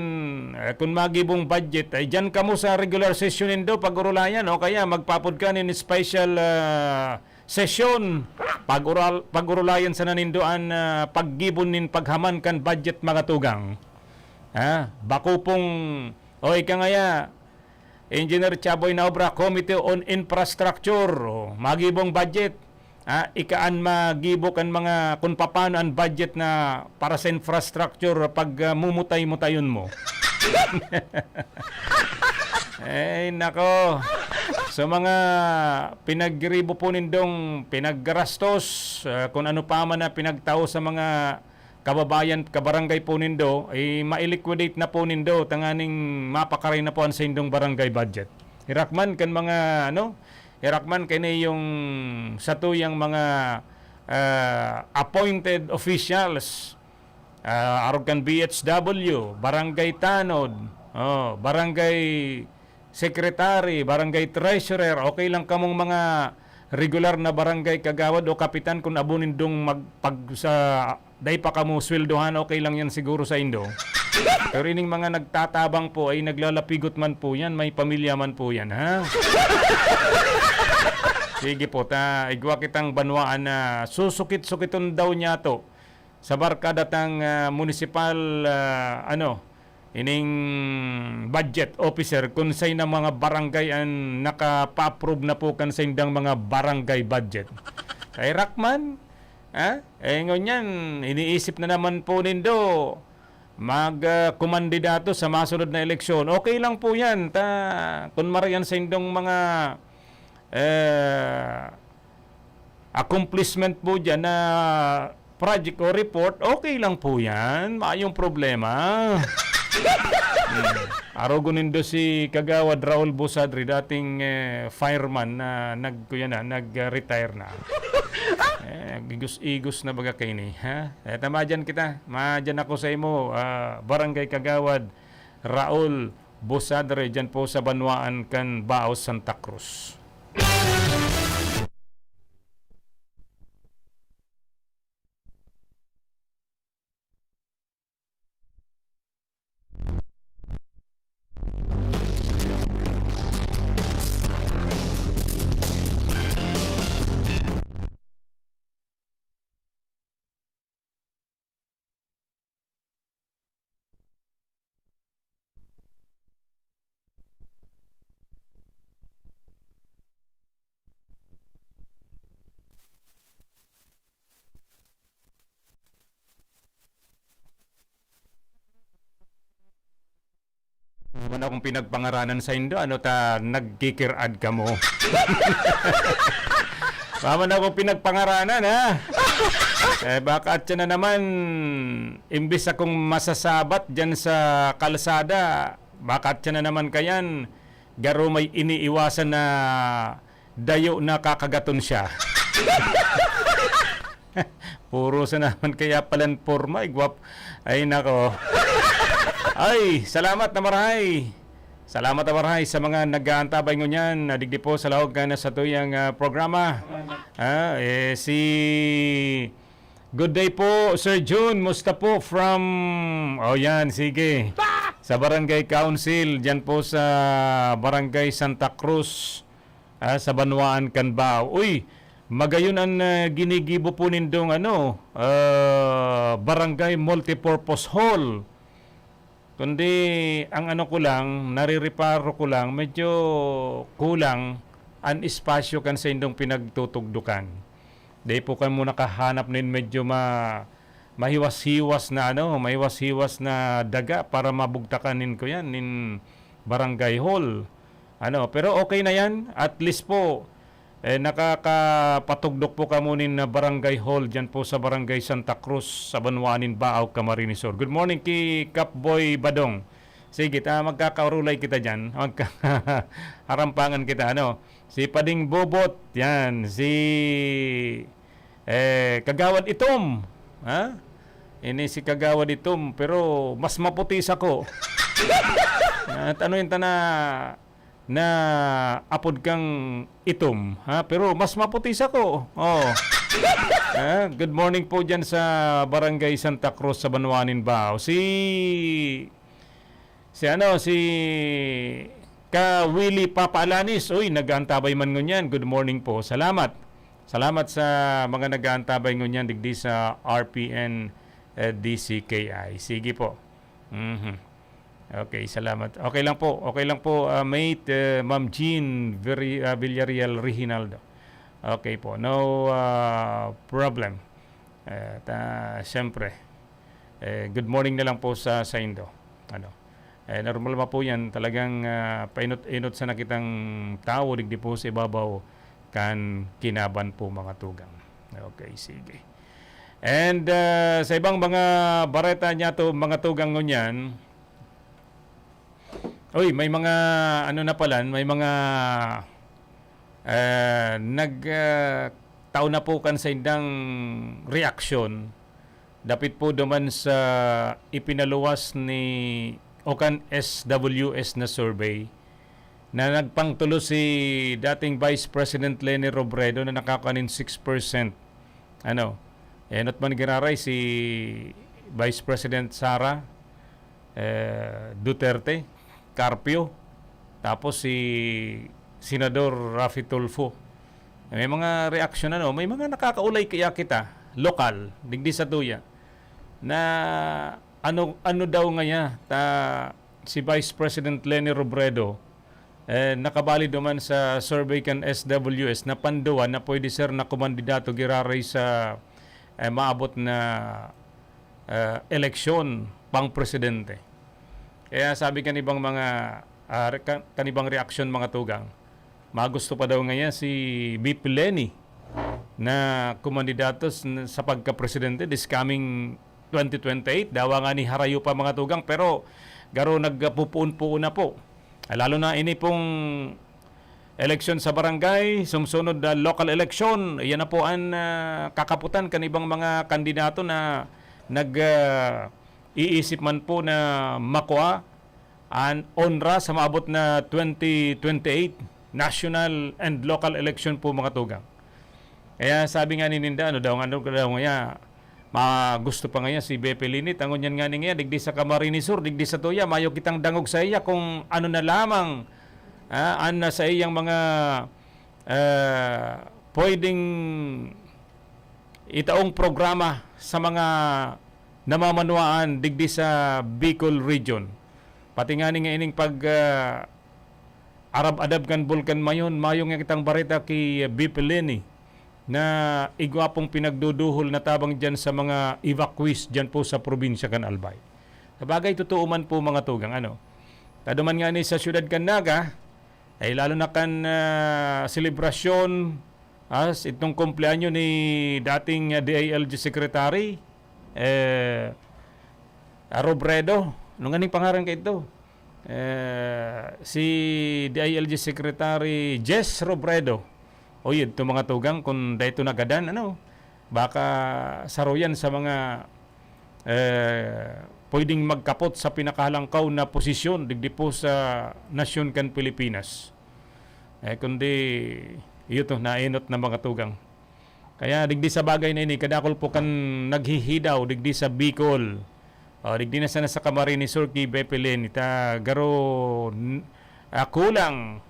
eh, kun magibong budget, ay diyan kamo sa regular session nindo pag-urulayan, o kaya magpapod ka nin special, ah, session. Pag-ural-, pag-urulayan sana nindo an, ah, paggibo nin paghaman kan budget, mga tugang. Ha? Bako pong, o ika ngaya, Engineer Chaboy na obra, Committee on Infrastructure. O, magibong budget. Ah, ika an magibo kan mga, kung papaano an budget na para sa infrastructure pag, ah, mumutay-mutayon mo. Ay, nako. So, mga pinaggiribo po nindong pinaggarastos, ah, kung ano pa man na pinagtao sa mga kababayan, kabarangay po nindo, eh, ma-liquidate na po nindo, tanganing mapakaray na po an saindong barangay budget. Herak man kan mga, ano, herak man kaini yung satuyang mga, ah, appointed officials, ah, arog kan B H W, barangay tanod, oh, barangay secretary, barangay treasurer, okay lang kamong mga regular na barangay kagawad o kapitan, kun abo nindong magpag-, sa, dai pa kamo sweldohan, okay lang yan siguro saindo. Pero ining mga nagtatabang po ay naglalapigot man po yan, may pamilya man po yan, ha? Sige po, ta, igwa kitang banwaan na susukit-sukiton daw niya to. Sa barkada tang, ah, munisipal, ah, ano, ining budget officer, kun sain na mga barangay an nakapa-approve na po kan saindang mga barangay budget. Kay Rakman, ha? Eh, ngunyan, iniisip na naman po nindo mag, ah, kumandidato sa masunod na eleksyon. Okay lang po yan. Ta, kun maray an saindong mga, eh, accomplishment po dyan na project o report, okay lang po yan. Mayong problema. Hmm. Arogon nindo si Kagawad Raul Busadri, dating, eh, fireman na nag-, kuya na, nag-retire na. Eh, igos-igos na baga kaini, ha? Eh, ta madyan kita. Madyan ako sa imo, ah, Barangay Kagawad Raul Busadre, dyan po sa banwaan kan Baos, Santa Cruz. Wala man akong pinagpangaranan saindo, ano ta nagkikirad kamo? Wala man akong pinagpangaranan, ha? Eh, baka atyan na naman, imbis akong masasabat dyan sa kalsada, baka atyan na naman kayan, garo may iniiwasan na dayo na kakagaton siya. Puro sa naman kaya palan porma, eh, gwap-, ay, nako. Ay, salamat na marahay. Salamat na marahay sa mga nag-aantabay ngunyan, na digdi po sa laog ka na sa tuyang, ah, programa. Ah, eh, si Good day po, Sir Jun. Musta po from, oh, yan, sige. Sa Barangay Council, dyan po sa Barangay Santa Cruz, ah, sa Banwaan, Canbao. Uy, magayon an, ah, ginigibo po nindong, ano, ah, Barangay Multipurpose Hall. Kundi ang ano ko lang, narireparo ko lang, medyo kulang an espasyo kan saindong pinagtutugdokan. Dai po kamo nakahanap nin medyo ma-, mahiwas-hiwas na ano, mahiwas-hiwas na daga para mabugtakan nin kuyan, nin barangay hall. Ano, pero okay na yan. At least po, eh, nakakapatugdok po kamo nin, ah, barangay hall dyan po sa Barangay Santa Cruz, sa Banwaan nin Baao, Camarines Sur. Good morning ki Kapboy Badong. Sige, ta, magkakaurulay kita dyan. Magka-, harampangan kita, ano. Si Pading Bobot, yan. Si, eh, Kagawad Itom, ha? Ini si Kagawad Itom, pero mas maputi sako. At ano yung tana na apod kang Itom, ha? Pero mas maputi sako. Oh. Ah, good morning po dyan sa Barangay Santa Cruz sa Banwaan nin Baao. Si, si ano, si Ka Willie Papa Alanis, uy, nag-aantabay man ngunyan. Good morning po. Salamat. Salamat sa mga nag-aantabay ngunyan digdi sa R P N, eh, D C K I. Sige po. Mhm. Okay, salamat. Okay lang po. Okay lang po, ah, mate, eh, Ma'am Jean Veri-, ah, Villarreal Reginaldo. Okay po. No, ah, problem. Eh, ta-, siyempre, eh, good morning na lang po sa, sa indo. Ano? Eh, normal pa po yan. Talagang, ah, painot-inot sana kitang tawo, digdi po sa ibabaw kan kinaban po, mga tugang. Okay, sige. And, ah, sa ibang mga bareta niya to, mga tugang ngunyan, uy, may mga, ano na pala, may mga, ah, nag, ah, tao na po kan saindang reaksyon dapit po duman sa ipinaluwas ni o kan S W S na survey na nagpangtulos si dating Vice President Leni Robredo na nakakanin six percent. Ano, enot man giraray si Vice President Sara, eh, Duterte, Carpio, tapos si Senador Raffy Tulfo. May mga reaksyon, ano, may mga nakakaulay kaya kita, lokal, digdi sa tuya, na ano, ano daw ngaya ta si Vice President Leni Robredo, eh, nakabali duman sa survey kan S W S na panduwa na pwede ser na kumandidato giraray sa, eh, maabot na, eh, eleksyon pang presidente. Kaya sabi kan ibang mga, ah, re-, ka-, kan ibang reaksyon, mga tugang, magusto pa daw ngaya si V P Leni na kumandidato s-, sa pagka-presidente this coming twenty twenty-eight. Dawa nga ni harayo pa, mga tugang, pero garo nagpupuon-puon na po. Ah, lalo na ini pong eleksyon sa barangay, sumusunod na local election, iyan na po ang, ah, kakaputan kan ibang mga kandidato na nag, ah, iisip man po na makua an onra sa maabot na twenty twenty-eight national and local election po, mga tugang. Kaya sabi nga ni ninda, ano daw, ano daw ngaya, ma-, gusto pa ngaya si V P Leni, ta ngunyan nga ni ngaya, digdi sa Camarines Sur, digdi sa tuya, mayo kitang dangog sa iya kung ano na lamang, ah, an na sa iyang mga, ah, pwedeng itaong programa sa mga namamanwaan digdi sa Bicol Region. Pati nga ni nga ining pag, ah, arab-adab kan Bulkan Mayon, mayo nga kitang bareta ki V P Leni na igwa pong pinagduduhol na tabang diyan sa mga evacuees diyan po sa probinsya kan Albay. Sabagay, totoo man po, mga tugang, ano. Taduman nga ni sa siyudad kan Naga, ay lalo na kan, ah, selebrasyon, As itong kumpleanyo ni dating, ah, D I L G Secretary, eh, ah, Robredo. Ano nga ning pangaran ka ito? Eh, si D I L G Secretary Jess Robredo. O yun, itong mga tugang, kung dahito nagadan, ano, baka saro yan sa mga, eh, pwedeng magkapot sa pinakahalangkaw na posisyon digdi po sa nasyon kan Pilipinas. Eh, kundi, iyo to, naenot na mga tugang. Kaya digdi sa bagay na ini, kadakol po kan naghihidaw digdi sa Bicol. O, digdi na sana sa Camarines Sur ki Bepe Leni, ta garo n-, ah, kulang,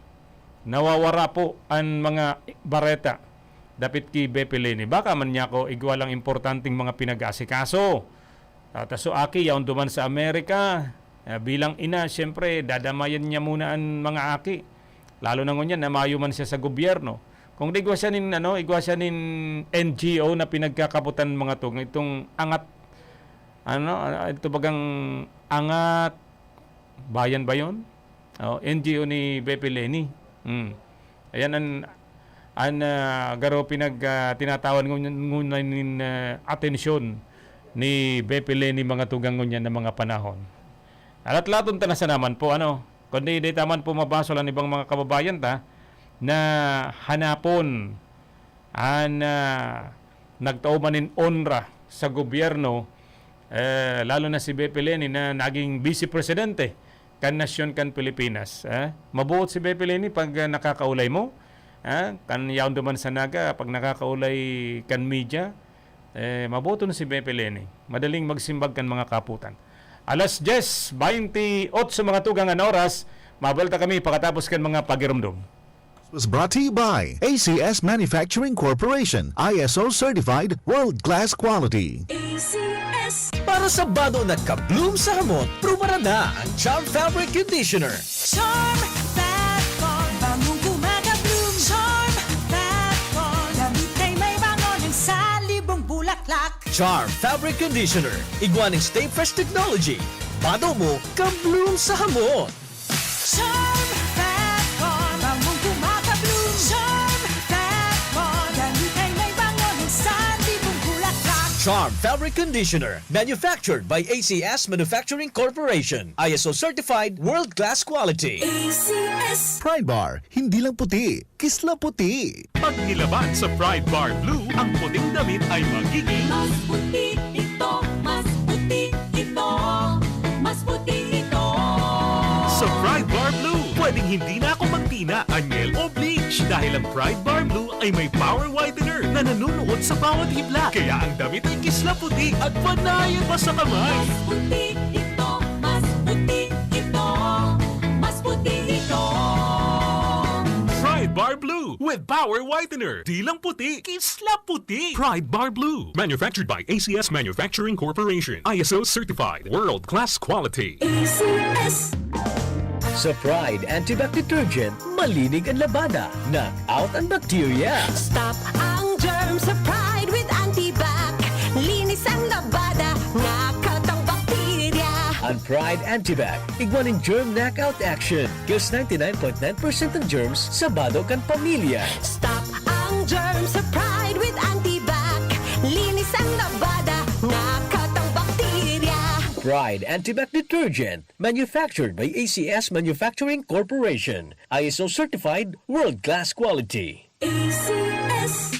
nawawara po an mga bareta dapit ki Bepe Leni. Baka man niya ako igwa lang importanteng mga pinag-aasikaso. Ah, ta so aki, yaon duman sa Amerika. Ah, bilang ina, siyempre, dadamayan niya muna an mga aki. Lalo na ngunyan na mayo man siya sa gobyerno. Kung di igwa siya nin, ano, igwa siya nin N G O na pinagkakapotan mga to, itong angat, ano, ah, ito bagang angat, bayan ba yun? Oh, N G O ni Bepe Leni. Hmm. Ayan an, an, ah, garo pinag, ah, tinatawan ngun-, ngunyan nin, ah, atensyon ni Bepe Leni mga tugang ngunyan na mga panahon. Alatlaton ta na sa naman po, ano, kundi di ta man po mabasol an ibang mga kababayan ta na hanapon an, ah, nagtao man nin onra sa gobyerno, eh, lalo na si Bepe Leni na naging vice presidente kan nasyon kan Pilipinas, eh. Mabuot si Bepe Leni pag, ah, nakakaulay mo, ah, kan yaon duman sa Naga, pag nakakaulay kan media, eh, mabuot si Bepe Leni. Madaling magsimbag kan mga kaputan. Alas diyes baynte otso mga tugang an oras, mabalik ta kami pakatapos kan mga pagirumdom. Was brought to you by A C S Manufacturing Corporation, I S O certified, world-class quality. A C S. Para sa bado na ka-bloom sa hamot, prubaran na ang Charm Fabric Conditioner. Charm Fat Ball, bangong gumagabloom. Charm Fat Ball, damit ay may bango ng salibong bulaklak. Charm Fabric Conditioner, igwa ning Stay Fresh Technology. Bado mo, ka-bloom sa hamot. Charm Fat Ball, bangong gumagabloom. Charm Fat Ball, damit ay may bango ng salibong bulaklak. Charm Fabric Conditioner, manufactured by A C S Manufacturing Corporation. I S O certified, world-class quality. A C S. Pride Bar, hindi lang puti, kisla puti. Pag nilaban sa Pride Bar Blue, ang puting damit ay magiging Mas puti ito, mas puti ito, mas puti ito. Sa Pride Bar Blue, pwedeng hindi na ako magtina, anyel o bleach dahil ang Pride Bar Blue ay may power whitener na nanunuot sa bawat hibla. Kaya ang damit ay kisla puti at panayan pa sa kamay. Mas puti ito, mas puti ito, mas puti ito. Pride Bar Blue with power whitener. Di lang puti, kisla puti. Pride Bar Blue. Manufactured by A C S Manufacturing Corporation. I S O certified. World class quality. A C S. Sa Pride Antibac Detergent, malinig ang labada. Knock out ang bacteria. Stop ang germ sa Pride with Antibac. Linis ang labada, knock out ang bakterya. Ang Pride Antibac, igwa nin germ knockout action. Kills ninety-nine point nine percent ng germs sa bado kan pamilya. Stop ang germ sa Pride with Antibac. Linis ang labada, knock out ang bakterya. Pride Antibac Detergent, manufactured by A C S Manufacturing Corporation. I S O certified, world-class quality. A C S.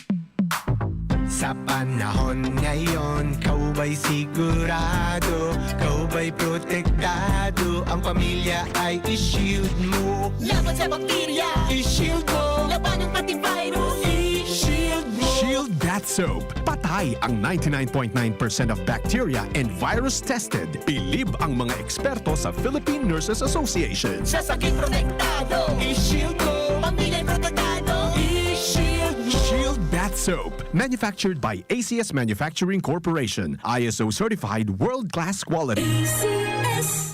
Sa panahon ngayon, ikaw ba'y sigurado? Ikaw ba'y protektado? Ang pamilya ay i-shield mo. Laban sa bakterya, i-shield mo. Labanan pati virus, i-shield mo. Shield Bath Soap. Patay ang ninety-nine point nine percent of bacteria and virus tested. Bilib ang mga eksperto sa Philippine Nurses Association. Sa sakit protektado, i-shield mo. Pamilya'y protektado, i-shield mo. Shield Bath Soap. Manufactured by A C S Manufacturing Corporation. I S O certified world-class quality. A C S.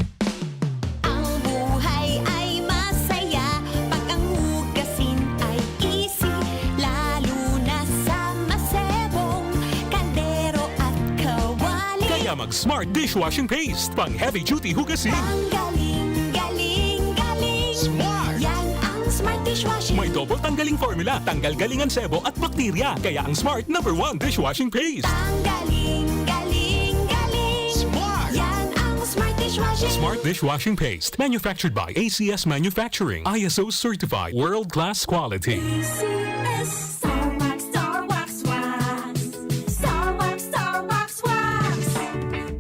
Ang buhay ay masaya pag ang hugasin ay easy, lalo na sa masebong kaldero at kawali. Kaya mag Smart Dishwashing Paste, pang heavy duty hugasin. Ang galing, galing, galing. Smart! Yan ang Smart May double tanggaling formula, tanggal galing ang sebo at bakterya. Kaya ang Smart number one dishwashing paste. Ang galing, galing, galing. Smart! Yan ang Smart Dishwashing. Smart dishwashing paste. Manufactured by A C S Manufacturing. I S O certified. World class quality. A C S. Star Wax, Star Wax, Wax. Star Wax, Star Wax, Wax.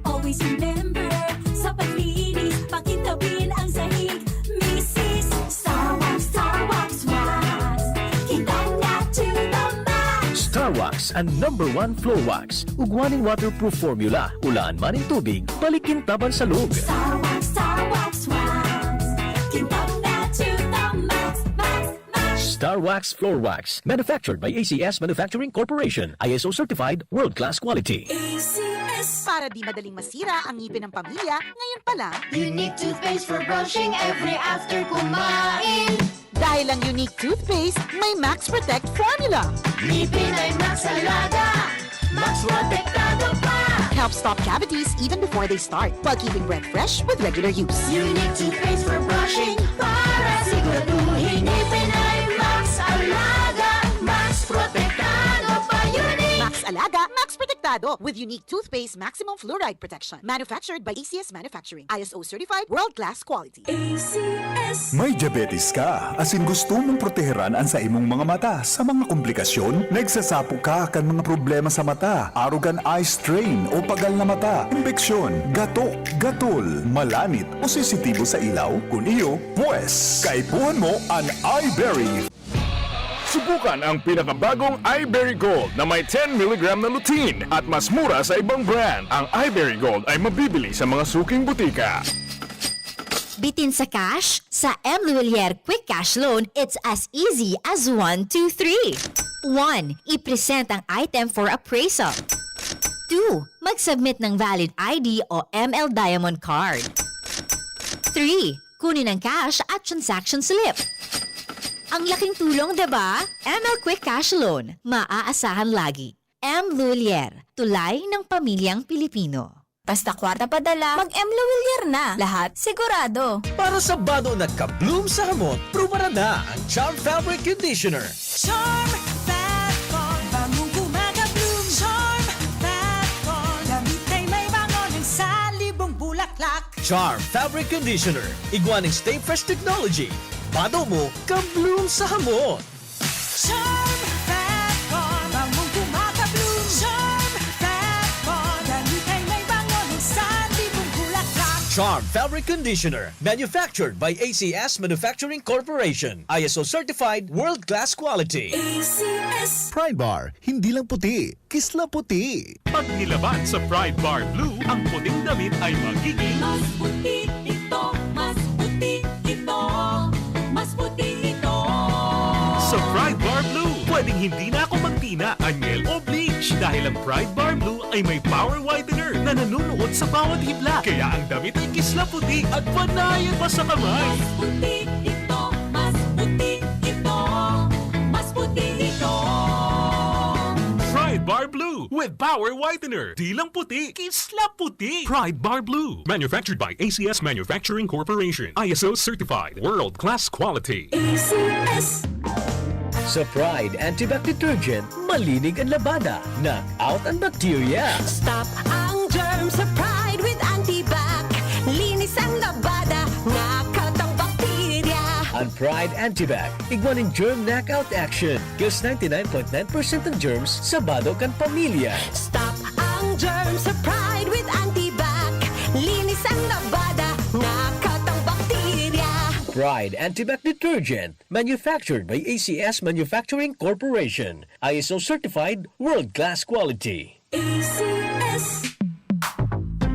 Always remember, sa paglinis, pakintabin ang sahig. Misis, Star Wax, Star Wax, Wax. Kintab na to the max. Star Wax, ang number one floor wax. Ugwa nin waterproof formula. Ulaan man nin tubig, balik kintaban sa loob. Star Wax, Star Wax, Wax. Kintab na to the max, max, max. Star Wax Floor Wax. Manufactured by A C S Manufacturing Corporation. I S O certified, world-class quality. A C S. Para di madaling masira ang ngipin ng pamilya, ngayon pa lang. Unique toothpaste for brushing every after kumain. Dahil ang Unique Toothpaste, may Max Protect Formula. Ngipin ay Max Alaga, Max Protektado pa. Help stop cavities even before they start, while keeping breath fresh with regular use. Unique toothpaste for brushing para siguraduhin ngipin ay Max Alaga, Max Protektado pa. Unique! Max Alaga, Max Protektado with Unique Toothpaste Maximum Fluoride Protection. Manufactured by A C S Manufacturing. I S O certified, world-class quality. A C S. May diabetes ka, asin gusto mong proteheran an saimong mga mata sa mga komplikasyon? Nagsasapo ka kan mga problema sa mata, arog an eye strain o pagal na mata, impeksyon, gato, gatol, malanit o sensitibo sa ilaw? Kun iyo, pwes, kaipuhan mo an Eyeberry. Subukan ang pinakabagong Eyeberry Gold na may ten milligram na lutein at mas mura sa ibang brand. Ang Eyeberry Gold ay mabibili sa mga suking butika. Bitin sa cash? Sa M Luwilier Quick Cash Loan, it's as easy as one, two, three. One, i-present ang item for appraisal. Two, mag-submit ng valid I D o M L Diamond Card. Three, kunin ang cash at transaction slip. Ang laking tulong, di ba? M L Quick Cash Loan, maaasahan lagi. M Luwilier, tulay ng pamilyang Pilipino. Basta kwarta padala, mag-M Luwilier na. Lahat sigurado. Para sa bado na ka-bloom sa hamot, prubaran na ang Charm Fabric Conditioner. Charm Fat Con, bangong kumaka-bloom. Charm Fat Con, damit ay may bango ng salibong bulaklak. Charm Fabric Conditioner, igwa ning Stay Fresh Technology. Bado mo, ka-bloom sa hamot. Charm Fat Con, bangong kumaka-bloom. Charm Fat Con, damit ay may bango ng salibong bulaklak. Charm Fabric Conditioner, manufactured by A C S Manufacturing Corporation. I S O certified, world-class quality. A C S. Pride Bar, hindi lang puti, kislaputi. Pag nilaban sa Pride Bar Blue, ang puting damit ay magiging mas puti ito, mas puti ito, mas puti ito. Sa Pride Bar Blue, pwedeng hindi na ako magtina, anyel o bleach dahil ang Pride Bar Blue ay may power whitener na nanunuot sa bawat hibla. Kaya ang damit ay kislaputi at panayan pa sa kamay. Mas puti ito, mas puti ito, mas puti ito. Pride Bar Blue with Power Whitener. Di lang puti, kisla puti. Pride Bar Blue. Manufactured by A C S Manufacturing Corporation. I S O certified. World class quality. A C S. Sa Pride Antibac Detergent, malinig ang labada. Knock out ang bakterya. Stop ang germ sa Pride with Antibac. Linis ang labada, knock out ang bakterya. Ang Pride Antibac, igwa nin germ knockout action. Kills ninety-nine point nine percent ng germs sa bado kan pamilya. Stop ang germ sa Pride with Antibac. Linis ang labada, knock out ang bakterya. Pride Antibac Detergent, manufactured by A C S Manufacturing Corporation. I S O certified, world-class quality. A C S.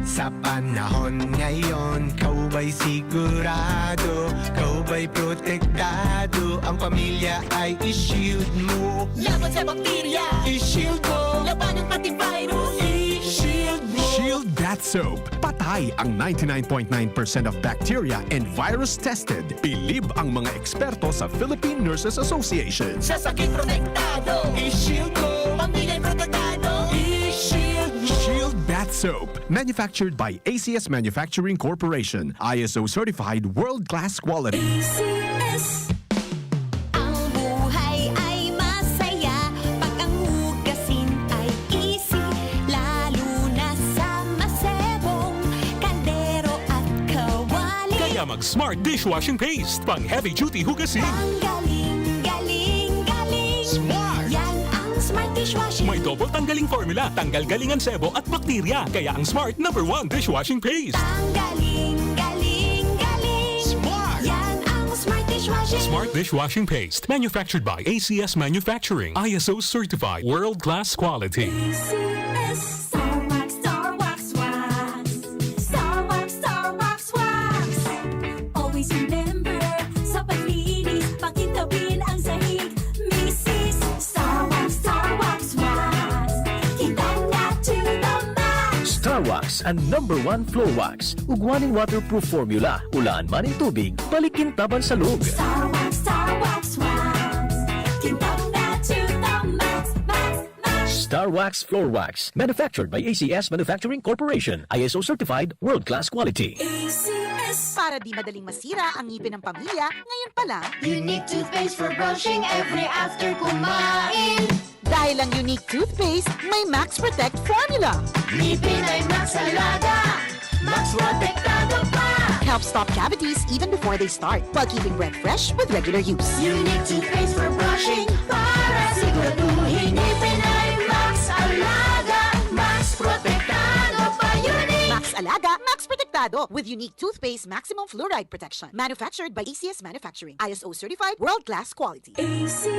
Sa panahon ngayon, kaubay sigurado, kaubay protektado, ang pamilya ay i-shield mo. Laban sa bakterya, i-shield mo. Labanan pati virus, i-shield mo. Shield Bath Soap. Patay ang ninety-nine point nine percent of bacteria and virus tested. Bilib ang mga eksperto sa Philippine Nurses Association. Sa sakit protektado, i-shield mo. Pamilya protektado, i-shield mo. Shield Bath Soap. Manufactured by A C S Manufacturing Corporation. I S O certified, world-class quality. A C S. Smart dishwashing paste, pang heavy duty hugasin. Ang galing, galing, galing. Smart! Yan ang Smart dishwashing. May double tanggaling formula, tanggal galing ang sebo at bakterya. Kaya ang Smart number one dishwashing paste. Ang galing, galing, galing. Smart! Yan ang Smart dishwashing. Smart dishwashing paste, manufactured by A C S Manufacturing, I S O certified, world-class quality. A C S. Star Wax, Star Wax Wax. Star Wax, Star Wax Wax. Always remember, sa paglinis, pakintabin ang sahig. Misis, Star Wax, Star Wax Wax. Kita na to the max. Star Wax, ang number one floor wax. Ugwa nin waterproof formula. Ulaan man nin tubig, palikintaban sa log. Star Wax, Star Wax Wax. Kita na to the max, max, max. Star Wax Floor Wax. Manufactured by A C S Manufacturing Corporation. I S O certified, world-class quality. A C S. Para di madaling masira ang ngipin ng pamilya, ngayon pa lang. Unique toothpaste for brushing every after kumain. Dahil ang Unique Toothpaste may Max Protect Formula. Ngipin ay Max Alaga, Max Protektado pa. Helps stop cavities even before they start, while keeping breath fresh with regular use. Unique Toothpaste for brushing, para siguraduhin ngipin ay Max Alaga, Max Protektado pa. Unique! Max Alaga, Max Protektado, with Unique Toothpaste Maximum Fluoride Protection. Manufactured by A C S Manufacturing. I S O certified, world-class quality. A C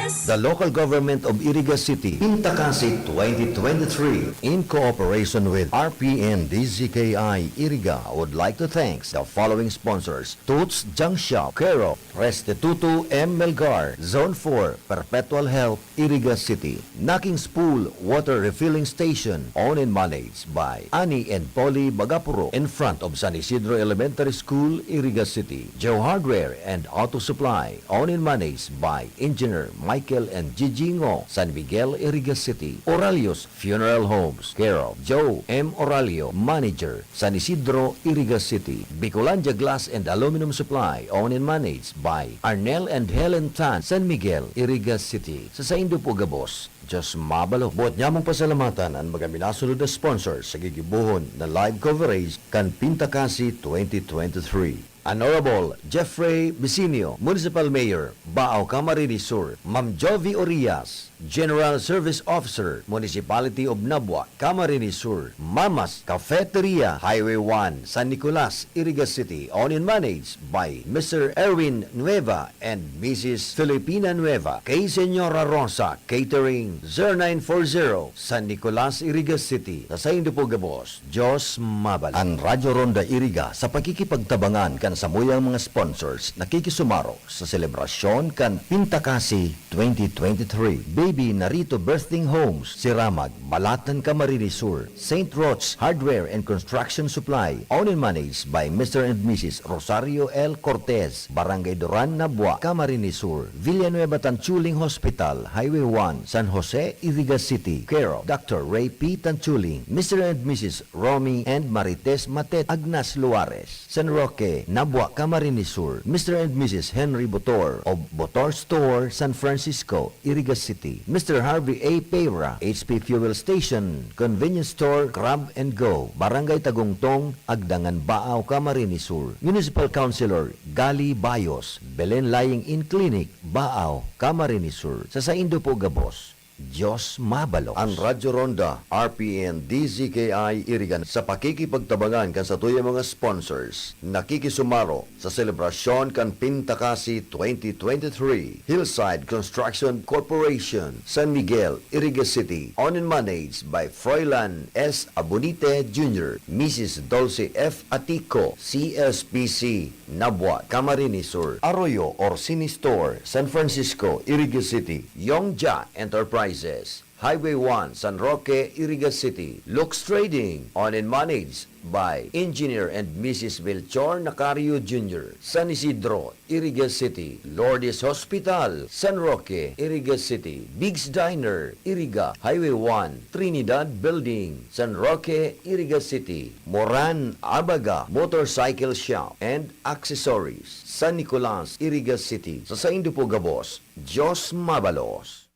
S. The local government of Iriga City, Pintacasi twenty twenty-three, in cooperation with R P N D Z K I Iriga, would like to thank the following sponsors: Toots Junk Shop, care of Restituto M Melgar, Zone four, Perpetual Health, Iriga City. Naking's Pool Water Refilling Station, owned and managed by Annie and Polly Bagapuro, in front of San Isidro Elementary School, Iriga City. Joe Hardware and Auto Supply, owned and managed by Engineer Michael and Gigi Ngo, San Miguel, Iriga City. Oralio's Funeral Homes, care of Joe M Oralio, Manager, San Isidro, Iriga City. Bicolandia Glass and Aluminum Supply, owned and managed by Arnel and Helen Tan, San Miguel, Iriga City. Sa saindo po gabos, Diyos mabalog. Boot nyamong pasalamatan an mga minasunod na sponsor sa gigibohon na live coverage kan Pintacasi twenty twenty-three. Honorable Jeffrey Bisinio, Municipal Mayor, Baao, Camarines Sur, Ma'am Jovi Orias, General Service Officer, Municipality of Nabua, Camarines Sur, Mamas Cafeteria, Highway one, San Nicolas, Iriga City, owned and managed by Mister Erwin Nueva and Missus Filipina Nueva, kay Señora Rosa Catering, zero nine four zero, San Nicolas, Iriga City. Sa saindo po gabos, Diyos mabalog. An Radyo Ronda Iriga sa pakikipagtabangan kan samuyang mga sponsors nakikisumaro sa selebrasyon kan Pintacasi twenty twenty-three. Baby Narito Birthing Homes, Siramag, Balatan, Camarines Sur. Saint Roch's Hardware and Construction Supply, owned and managed by Mister and Missus Rosario L Cortez, Barangay Duran, Nabua, Camarines Sur. Villanueva Tanchuling Hospital, Highway one, San Jose, Iriga City. Care of Doctor Ray P Tanchuling, Mister and Missus Romy and Marites Matet, Agnas Luares, San Roque, Nabua, Camarines Sur. Mister and Missus Henry Botor of Botor Store, San Francisco, Iriga City. Mister Harvey A Pera, H P Fuel Station, Convenience Store, Grab and Go, Barangay Tagungtong, Agdangan, Baao, Camarines Sur. Municipal Councilor Gali Bayos, Belen Lying-in Clinic, Baao, Camarines Sur. Sa saindo po gabos, Diyos mabalog. An Radyo Ronda, R P N D Z K I Iriga, sa pakikipagtabangan kan satuyang mga sponsors, nakikisumaro sa selebrasyon kan Pintacasi twenty twenty-three. Hillside Construction Corporation, San Miguel, Iriga City, owned and managed by Froilan S Abunite Junior, Missus Dulce F Atico, C S P C, Nabua, Camarines Sur. Arroyo Orsini Store, San Francisco, Iriga City. Yongja Enterprises, Highway one, San Roque, Iriga City. Lux Trading, owned and managed by Engineer and Missus Melchor Nacario Junior, San Isidro, Iriga City. Lourdes Hospital, San Roque, Iriga City. Big's Diner, Iriga, Highway one, Trinidad Building, San Roque, Iriga City. Moran Abaga Motorcycle Shop and Accessories, San Nicolas, Iriga City. Sa saindo po gabos, Diyos mabalos.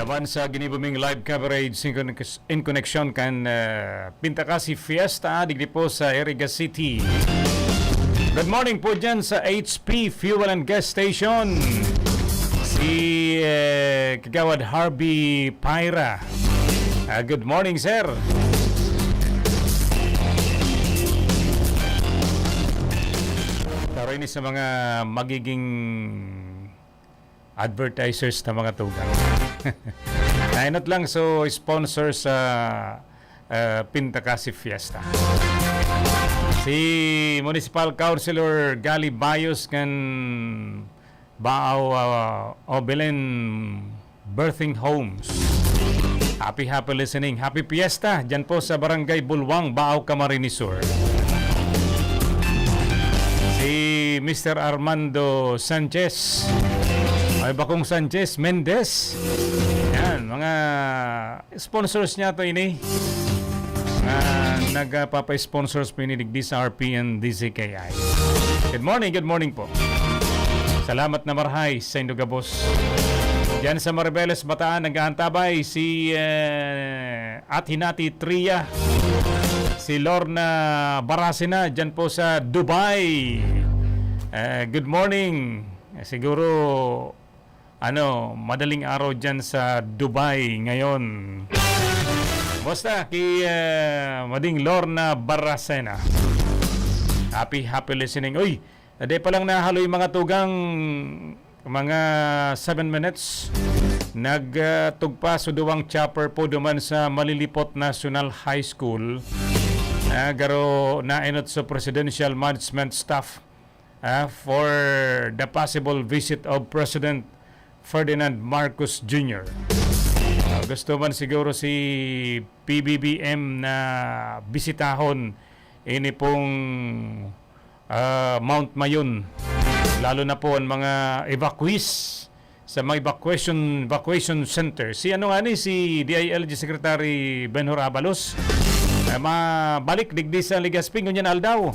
Naman sa ginibo ming live coverage in, con- in connection kan, ah, Pintacasi Fiesta, digdi po sa Iriga City. Good morning po dyan sa H P Fuel and Gas Station. Si, eh, Kagawad Harvey Paira. Ah, good morning, sir. Pero ini sa mga magiging advertisers na mga tugang. Nainot lang, so sponsor sa, ah, Pintacasi Fiesta. Si Municipal Councilor Gali Bayos kan Baaw, ah, Obelen Birthing Homes. Happy, happy listening. Happy Fiesta dyan po sa Barangay Bulwang, Baaw, Camarines Sur. Si Mister Armando Sanchez. Ay, bakong Sanchez, Mendez. Yan, mga sponsors niya to ini. Mga nagpapa-sponsors po ini digdi sa R P N D Z K I. Good morning, good morning po. Salamat na marhay sa indo gabos. Diyan sa Maribeles, Bataan, nag-aantabay si, eh, At Hinati Tria, si Lorna Barasina, diyan po sa Dubai. Eh, good morning. Eh, siguro, ano, madaling araw diyan sa Dubai ngayon. Basta, ki, eh, Mading Lorna Barasena. Happy, happy listening. Uy, dai pa lang nahaloy mga tugang, mga seven minutes. Nagtugpa so duwang chopper po duman sa Malilipot National High School. Ah, garo nainot sa Presidential Management Staff, ah, for the possible visit of President Ferdinand Marcos Junior. Ah, gusto man siguro si P B B M na bisitahon ini pong, ah, Mount Mayon, lalo na po ang mga evacuees sa mga evacuation, evacuation center. Si ano nga ni, si D I L G Secretary Benhur Abalos, eh, mabalik digdi sa Legazpi ngunyan aldaw.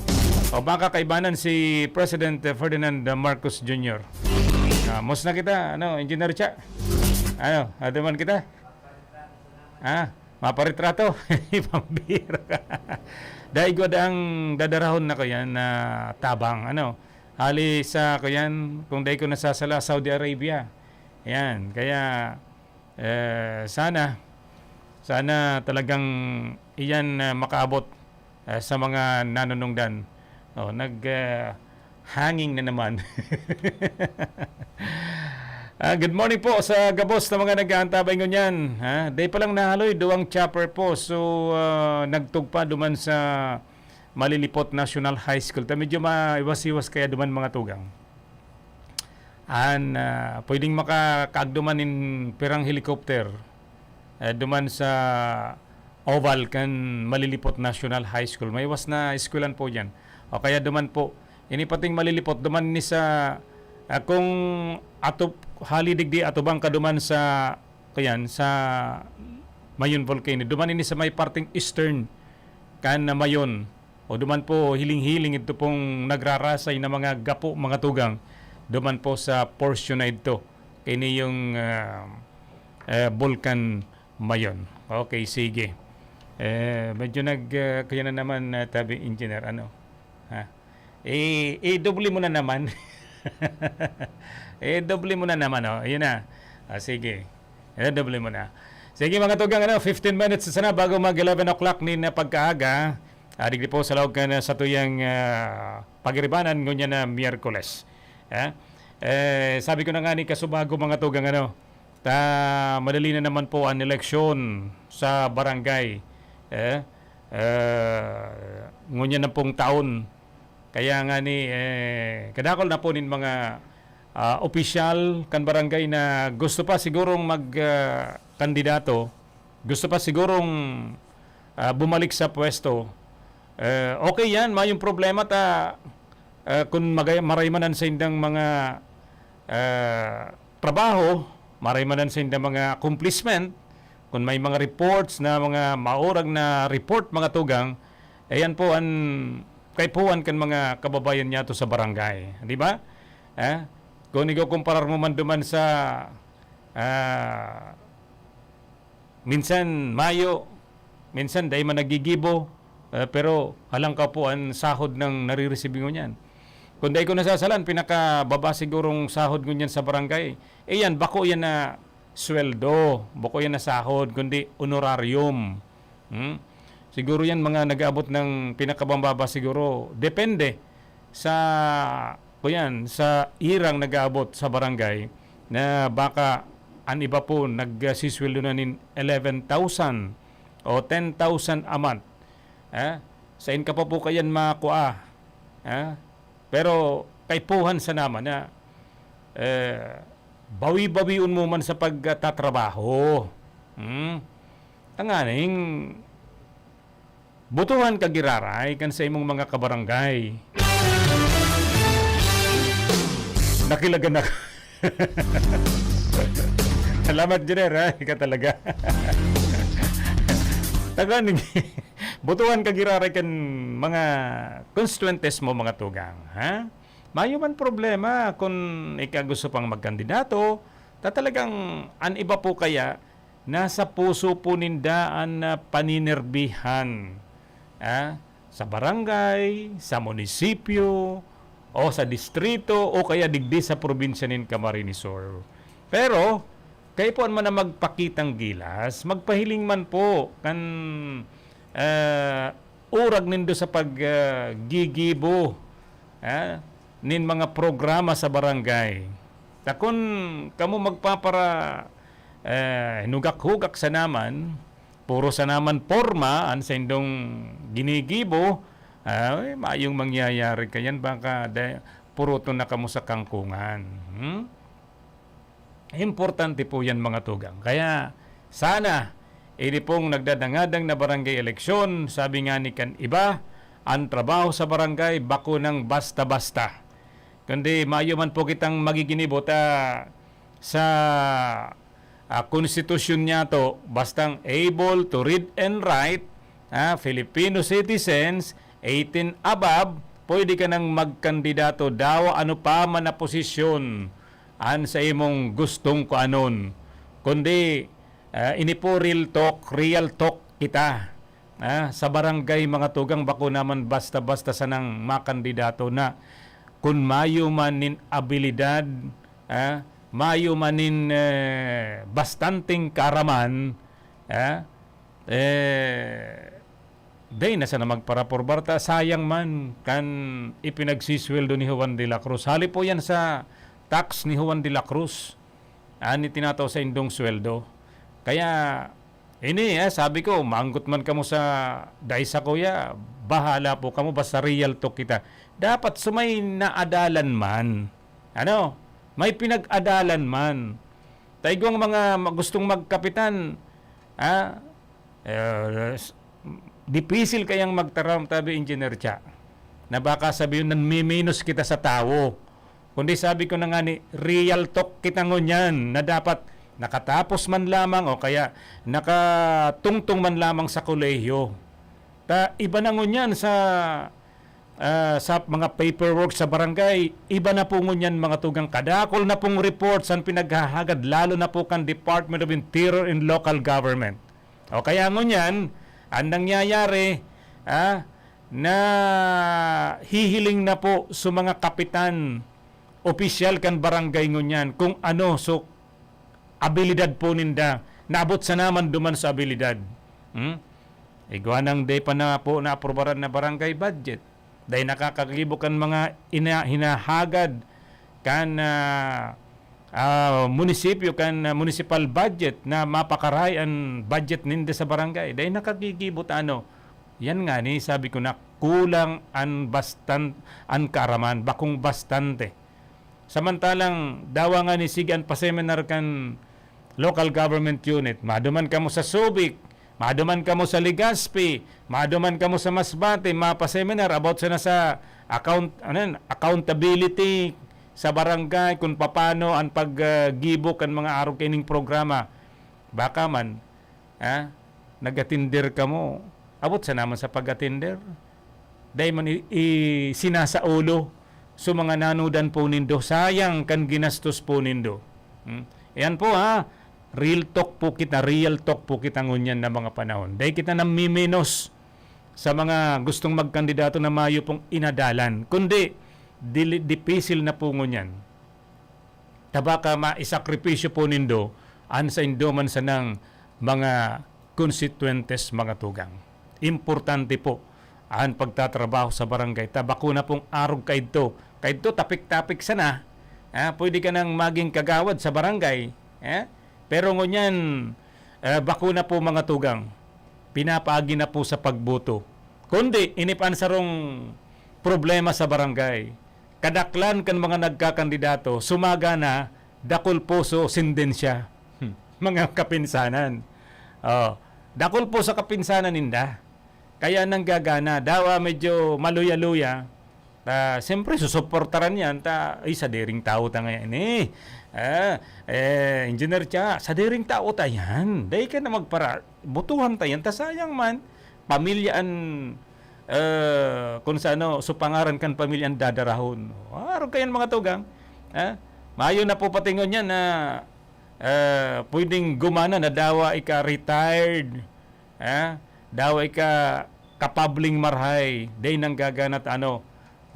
O baka kaibanan si President Ferdinand Marcos Junior. Ah, mos na kita, ano, Engineer Cha? Ano, aduman kita? Ah, maparitrato? Pambira ka. Dai gud ang dadarahon na ko yan na tabang, ano? Hali sa, ko yan, kung dai ko nasasala, Saudi Arabia. Yan, kaya, eh, sana, sana talagang iyan, ah, makaabot, ah, sa mga nanunungdan. Oh, nag, ah, hanging na naman. Ah, good morning po sa gabos na mga nag-aantabay ngunyan, ha? Day pa lang nahaloy, duwang chopper po. So, ah, nagtugpa duman sa Malilipot National High School. Ta medyo maiwas-iwas kaya duman mga tugang. An, ah, pwedeng makakaagduman nin pirang helicopter, eh, duman sa oval kan Malilipot National High School. Maiwas na eskwelahan po diyan. O kaya duman po, ini pating Malilipot, duman ni sa, ah, kung ato, hali digdi, atubang ka duman sa, kuyan, sa Mayon Volcano. Duman ini sa may parting eastern kan Mayon. O duman po, hiling-hiling ito pong nagrarasay na mga gapo, mga tugang. Duman po sa portion na ito. Kini yung, ah, eh, Bulkan Mayon. Okay, sige. Eh, medyo nag, ah, kaya na naman, ah, tabi engineer, ano? Ha? Eh, eh, doble mo na naman. Eh, doble mo na naman, oh. Ayun na. Ah, sige. Eh, doble mo na. Sige, mga tugang, ano, fifteen minutes sana bago mag eleven o'clock nin pagkaaga. Ah, digdi po sa laog kan satuyang, ah, pagiribanan ngunyan na Miyerkules. Eh, eh, sabi ko na nga ni kasubago, mga tugang, ano, ta madali na naman po ang eleksyon sa barangay. Eh, eh, ngunyan na pong taon. Kaya nga ni, eh, kadakol na po nin mga, ah, opisyal kan barangay na gusto pa sigurong mag, ah, kandidato, gusto pa sigurong, ah, bumalik sa pwesto. Eh, okay yan, mayong problema ta, eh, kun magay-, maray man an saindang mga, eh, trabaho, maray man an saindang mga accomplishment, kun may mga reports na mga maurag na report, mga tugang, eh, yan po an kaipuhan kan mga kababayan niyato sa barangay, di ba? Eh, kun ikukumparar mo man duman sa, ah, Minsan mayo, minsan dai man naggigibo, ah, pero halangkaw po an sahod na nare-receive ngunyan. Kung dai ko nasasalan, pinakababa sigurong sahod ngunyan sa barangay, eh, yan, bako yan na sweldo, bako yan na sahod, kundi honorarium. Hmm? Siguro yan mga nag-aabot ng pinakabababa siguro, depende sa, o yan, sa irang nag-aabot sa barangay na baka an iba po nagsisweldo na nin eleven thousand o ten thousand a month. Ah, sain ka pa po kayan makua? Ah, pero kaipuhan sa naman na, eh, bawi-bawion mo man sa pagtatrabaho. Hmm? Tanganing butuhan ka giraray kan sa imong mga kabarangay. Nakilagan ako. Salamat, Jenner, ha? Ika talaga. Tagan, butuhan ka giraray kan mga constituentes mo, mga tugang, ha? Mayo man problema kun ika gusto pang magkandidato, ta talagang an iba po kaya nasa puso po ninda an, ah, paninerbihan, ah, sa barangay, sa munisipyo, o sa distrito, o kaya digdi sa probinsya nin Camarines Sur. Pero, kaipuhan man na magpakitang gilas, magpahiling man po kan, ah, urag nindo sa pag, ah, gigibo, ah, nin mga programa sa barangay. Ta kun kamo magpapara-, eh, hinugak-hugak sa naman, puro sa naman porma an saindong ginigibo, ay, mayong mangyayari kayan, baka de-, puruton na kamo sa kangkungan. Hmm? Importante po yan, mga tugang. Kaya, sana, ini pong nagdadangadang na barangay eleksyon, sabi nga ni kan iba, ang trabaho sa barangay, bako nang basta-basta. Kundi mayo man po kitang magiginibo ta sa, ah, konstitusyon niyato, bastang able to read and write, ah, Filipino citizens, eighteen above, pwede ka nang magkandidato dawa ano pa man na posisyon an sa imong gustong kuanon. Kundi, ah, ini po real talk, real talk kita. Ah, sa barangay, mga tugang, bako naman basta-basta sanang makandidato na kun mayo man nin abilidad, ah, mayo man nin, eh, bastanteng kaaraman, ah, eh, dai na sana magparapurbar ta, sayang man kan ipinagsisweldo ni Juan de la Cruz. Hali po yan sa tax ni Juan de la Cruz, an itinataw sa indong sweldo. Kaya, ini, eh, sabi ko, maanggot man kamo sa dai sa kuya, bahala po kamo, basta real talk kita. Dapat sumay naadalan man. Ano? May pinag-adalan man. Ta igwang mga ma-, gustong magkapitan, ah, eh, s-, dipisil kayang magtaram, tabi Engineer Cha, na baka sabihin nanmiminos kita sa tawo. Kundi sabi ko na nga ni, real talk kita ngunyan na dapat nakatapos man lamang o kaya nakatungtong man lamang sa kolehiyo. Ta iba na ngunyan sa, ah, sa mga paperwork sa barangay, iba na po ngunyan mga tugang, kadakol na pong reports ang pinaghahagad, lalo na po kan Department of Interior and Local Government. O kaya ngunyan, ang nangyayari, ah, nahihiling na po sa mga kapitan, opisyal kan barangay ngunyan, kung ano so abilidad po ninda, naabot sana man duman sa abilidad. Hmm? Igwa nang dai pa na po naaprubaran na barangay budget. Dai nakakagibo kan mga ina-, hinahagad kan, ah, ah, munisipyo, kan, ah, municipal budget na mapakaray an budget ninda sa barangay. Dai nakagigibo ta ano. Yan nga ni, sabi ko na, kulang an bastan-, an kaaraman, bakong bastante. Samantalang dawa nga ni sige an pa-seminar kan local government unit, maduman kamo sa Subic, maduman kamo sa Legazpi, maduman kamo sa Masbate, mapa-seminar about sana sa account-, ano yan, accountability sa barangay, kung paano ang pag, ah, gibo kan mga arog kaining programa. Baka man, ah, nag-atinder kamo. Abot sa naman sa pag-atinder. Dai man i-, i-, sinasaulo sa mga nanudan po nindo. Sayang kan ginastos po nindo. Hmm? Yan po, ha. Real talk po kita, real talk po kita ngunyan na mga panahon. Dai kita namiminos sa mga gustong magkandidato na mayo pong inadalan, kundi dili, dipisil na po ngunyan. Ta baka maisakripisyo po nindo an saindo man sanang mga konstituyentes, mga tugang. Importante po an pagtatrabaho sa barangay. Ta bako na pong arog kaidto. Kaidto, tapik-tapik sana. Ah, pwede ka nang maging kagawad sa barangay. Eh? Pero ngunyan, eh, bako na po, mga tugang. Pinapaagi na po sa pagboto. Kundi, ini pa an sarong problema sa barangay. Kadaklan kan mga nagkakandidato, sumaga na, dakul po sa sindensya. Hmm. Mga kapinsanan. Oh, dakul po sa kapinsanan ninda. Kaya nanggagana. Dawa medyo maluya-luya. Ta, siyempre, susuportaran yan. Ta, ay, sadiring tawo ta ngayon eh. Ah, eh, Engineer Cha, sadiring tawo ta yan. Dai ka na magpara-, butuhan ta yan. Ta sayang man, pamilya an, eh, kung sa ano, supangaran kan pamilya an dadarahon. Arog kayan, mga tugang. Ah, mayo na po patingon yan na, eh, pwedeng gumana na dawa ika retired. Ah, dawa ika kapabling marhay, dai nanggagana ta ano,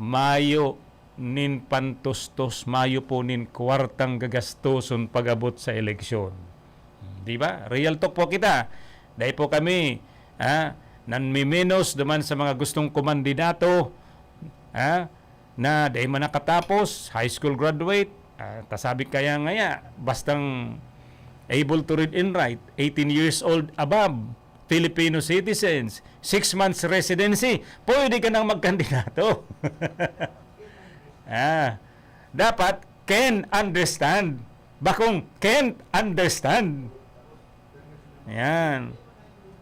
mayo nin pantustos, mayo po nin kwartang gagastoson pag-abot sa eleksyon. Di ba? Real talk po kita. Dai po kami, ah, nanmiminos duman sa mga gustong kumandidato, ah, na dai man nakatapos, high school graduate, ah, ta sabi kaya ngaya, bastang able to read and write, eighteen years old above, Filipino citizens, six months residency, pwede ka nang magkandidato. Ah, dapat can understand. Bakong can't understand. Yan.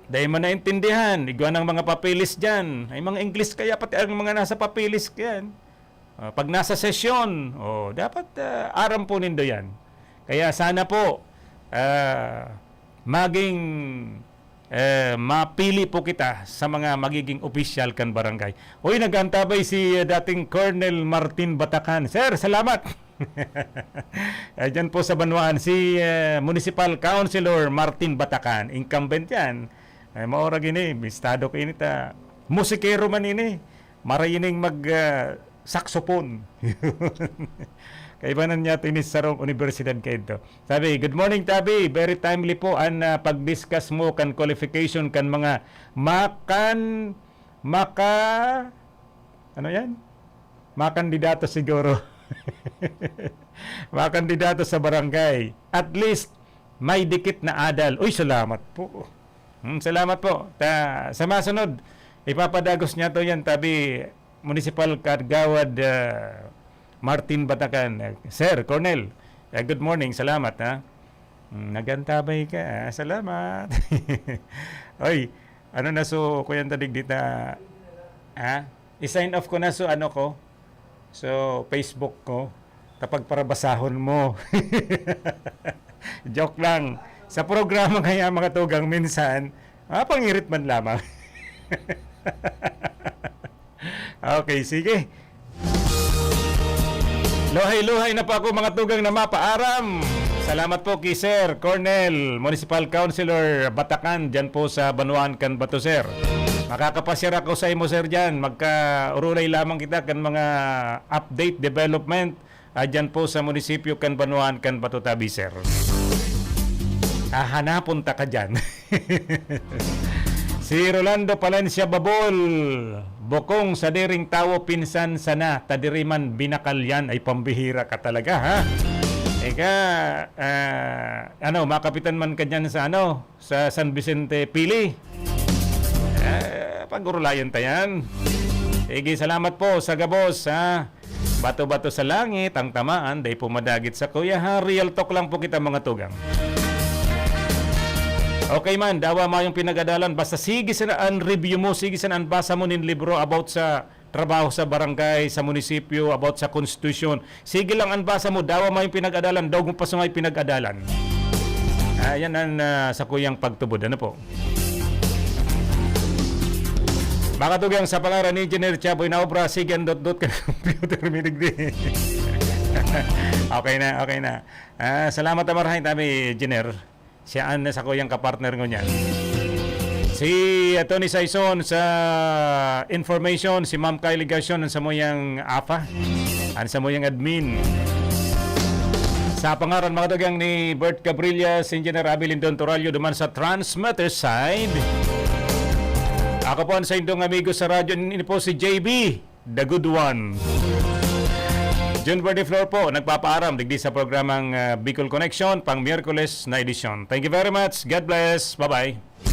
Dai man naintindihan. Igwa ng mga papeles dyan. Ay, mga English kaya pati ang mga nasa papeles yan. Ah, pag nasa sesyon, oh, dapat, ah, aram po nindo yan. Kaya sana po, ah, maging, eh, mapili po kita sa mga magiging opisyal kan barangay. Uy, nag-aantabay si, eh, dating Colonel Martin Batacan. Sir, salamat! Eh, dyan po sa Banwaan, si, eh, Municipal Councilor Martin Batacan, incumbent yan. Eh, maorag ini, bistado ko ini ta. Musikero man ini. Maray ining mag, ah, saxophone. Kaibanan niya to ini sa sarong universidad kaidto. Sabi, "Good morning, Tabi. Very timely po an, ah, pag-discuss mo kan qualification kan mga makan, maka, ano yan? Makandidato siguro." Makandidato sa barangay. At least, may dikit na adal. Uy, salamat po. Hmm, salamat po. Ta, sa masunod, ipapadagos niya to yan, Tabi, Municipal Kagawad, ah, Martin Batacan. Eh, Sir Cornel, eh, good morning. Salamat, ha. Hmm, nagantabay ka, ah. Salamat. Oy, ano na so, Kuya Tadig, dita, ha? I-sign off ko na so, ano ko, so, Facebook ko. Kapag parabasahon mo. Joke lang. Sa programa kaya, mga tugang, minsan, mapangirit man lamang. Okay, sige. Luhay-luhay na po ako, mga tugang, na mapaaram. Salamat po kay Sir Cornel, Municipal Councilor Batacan, dyan po sa Banwaan kan Bato, Sir. Makakapasyar ako sa imo, Sir, dyan. Magkaurulay lamang kita kan mga update, development, ah, dyan po sa munisipyo kan Banwaan kan Bato, Tabi, Sir. Hahanapon ta ka dyan. Si Rolando Palencia Babol, bukong sadiring tawo, pinsan sana, ta diri man binakal yan. Ay, pambihira ka talaga, ha? Ika, ah, ano, makapitan man ka dyan sa, ano, sa San Vicente, Pili. Eh, pag-urulayan ta yan. Sige, salamat po sa gabos, ha? Bato-bato sa langit ang tamaan, dai po madagit sa kuya, ha? Real talk lang po kita, mga tugang. Okay man, dawa mayong pinag-adalan, basta sige sana an review mo, sige sana an basa mo nin libro about sa trabaho sa barangay, sa munisipyo, about sa konstitusyon. Sige lang an basa mo, dawa mayong pinag-adalan, daog mo pa sa may pinag-adalan. Ayan ang, ah, sa kuyang pagtubod. Ano po? Makatugang sa pangaran ni Engineer Chaboy na obra, sige ang dot-dot kan computer, minigdi. Okay na, okay na. Ah, salamat, Amar, hay, tabi, Engineer. Siya an sa kuyang kapartner ngunyan. Si Tony Saison sa information, si Ma'am Kylie Gacion ang samuyang afa, ang samuyang admin. Sa pangaran, mga dugang, ni Bert Gabrilla, si Engineer Abby Lindon Torallo duman sa transmitter side. Ako po ang saindong amigo sa radyo, ini po si J B, the good one. Jun Verde Flor po, nagpapaaram digdi sa programang, ah, Bicol Connection, pang Miyerkules na edisyon. Thank you very much. God bless. Bye-bye.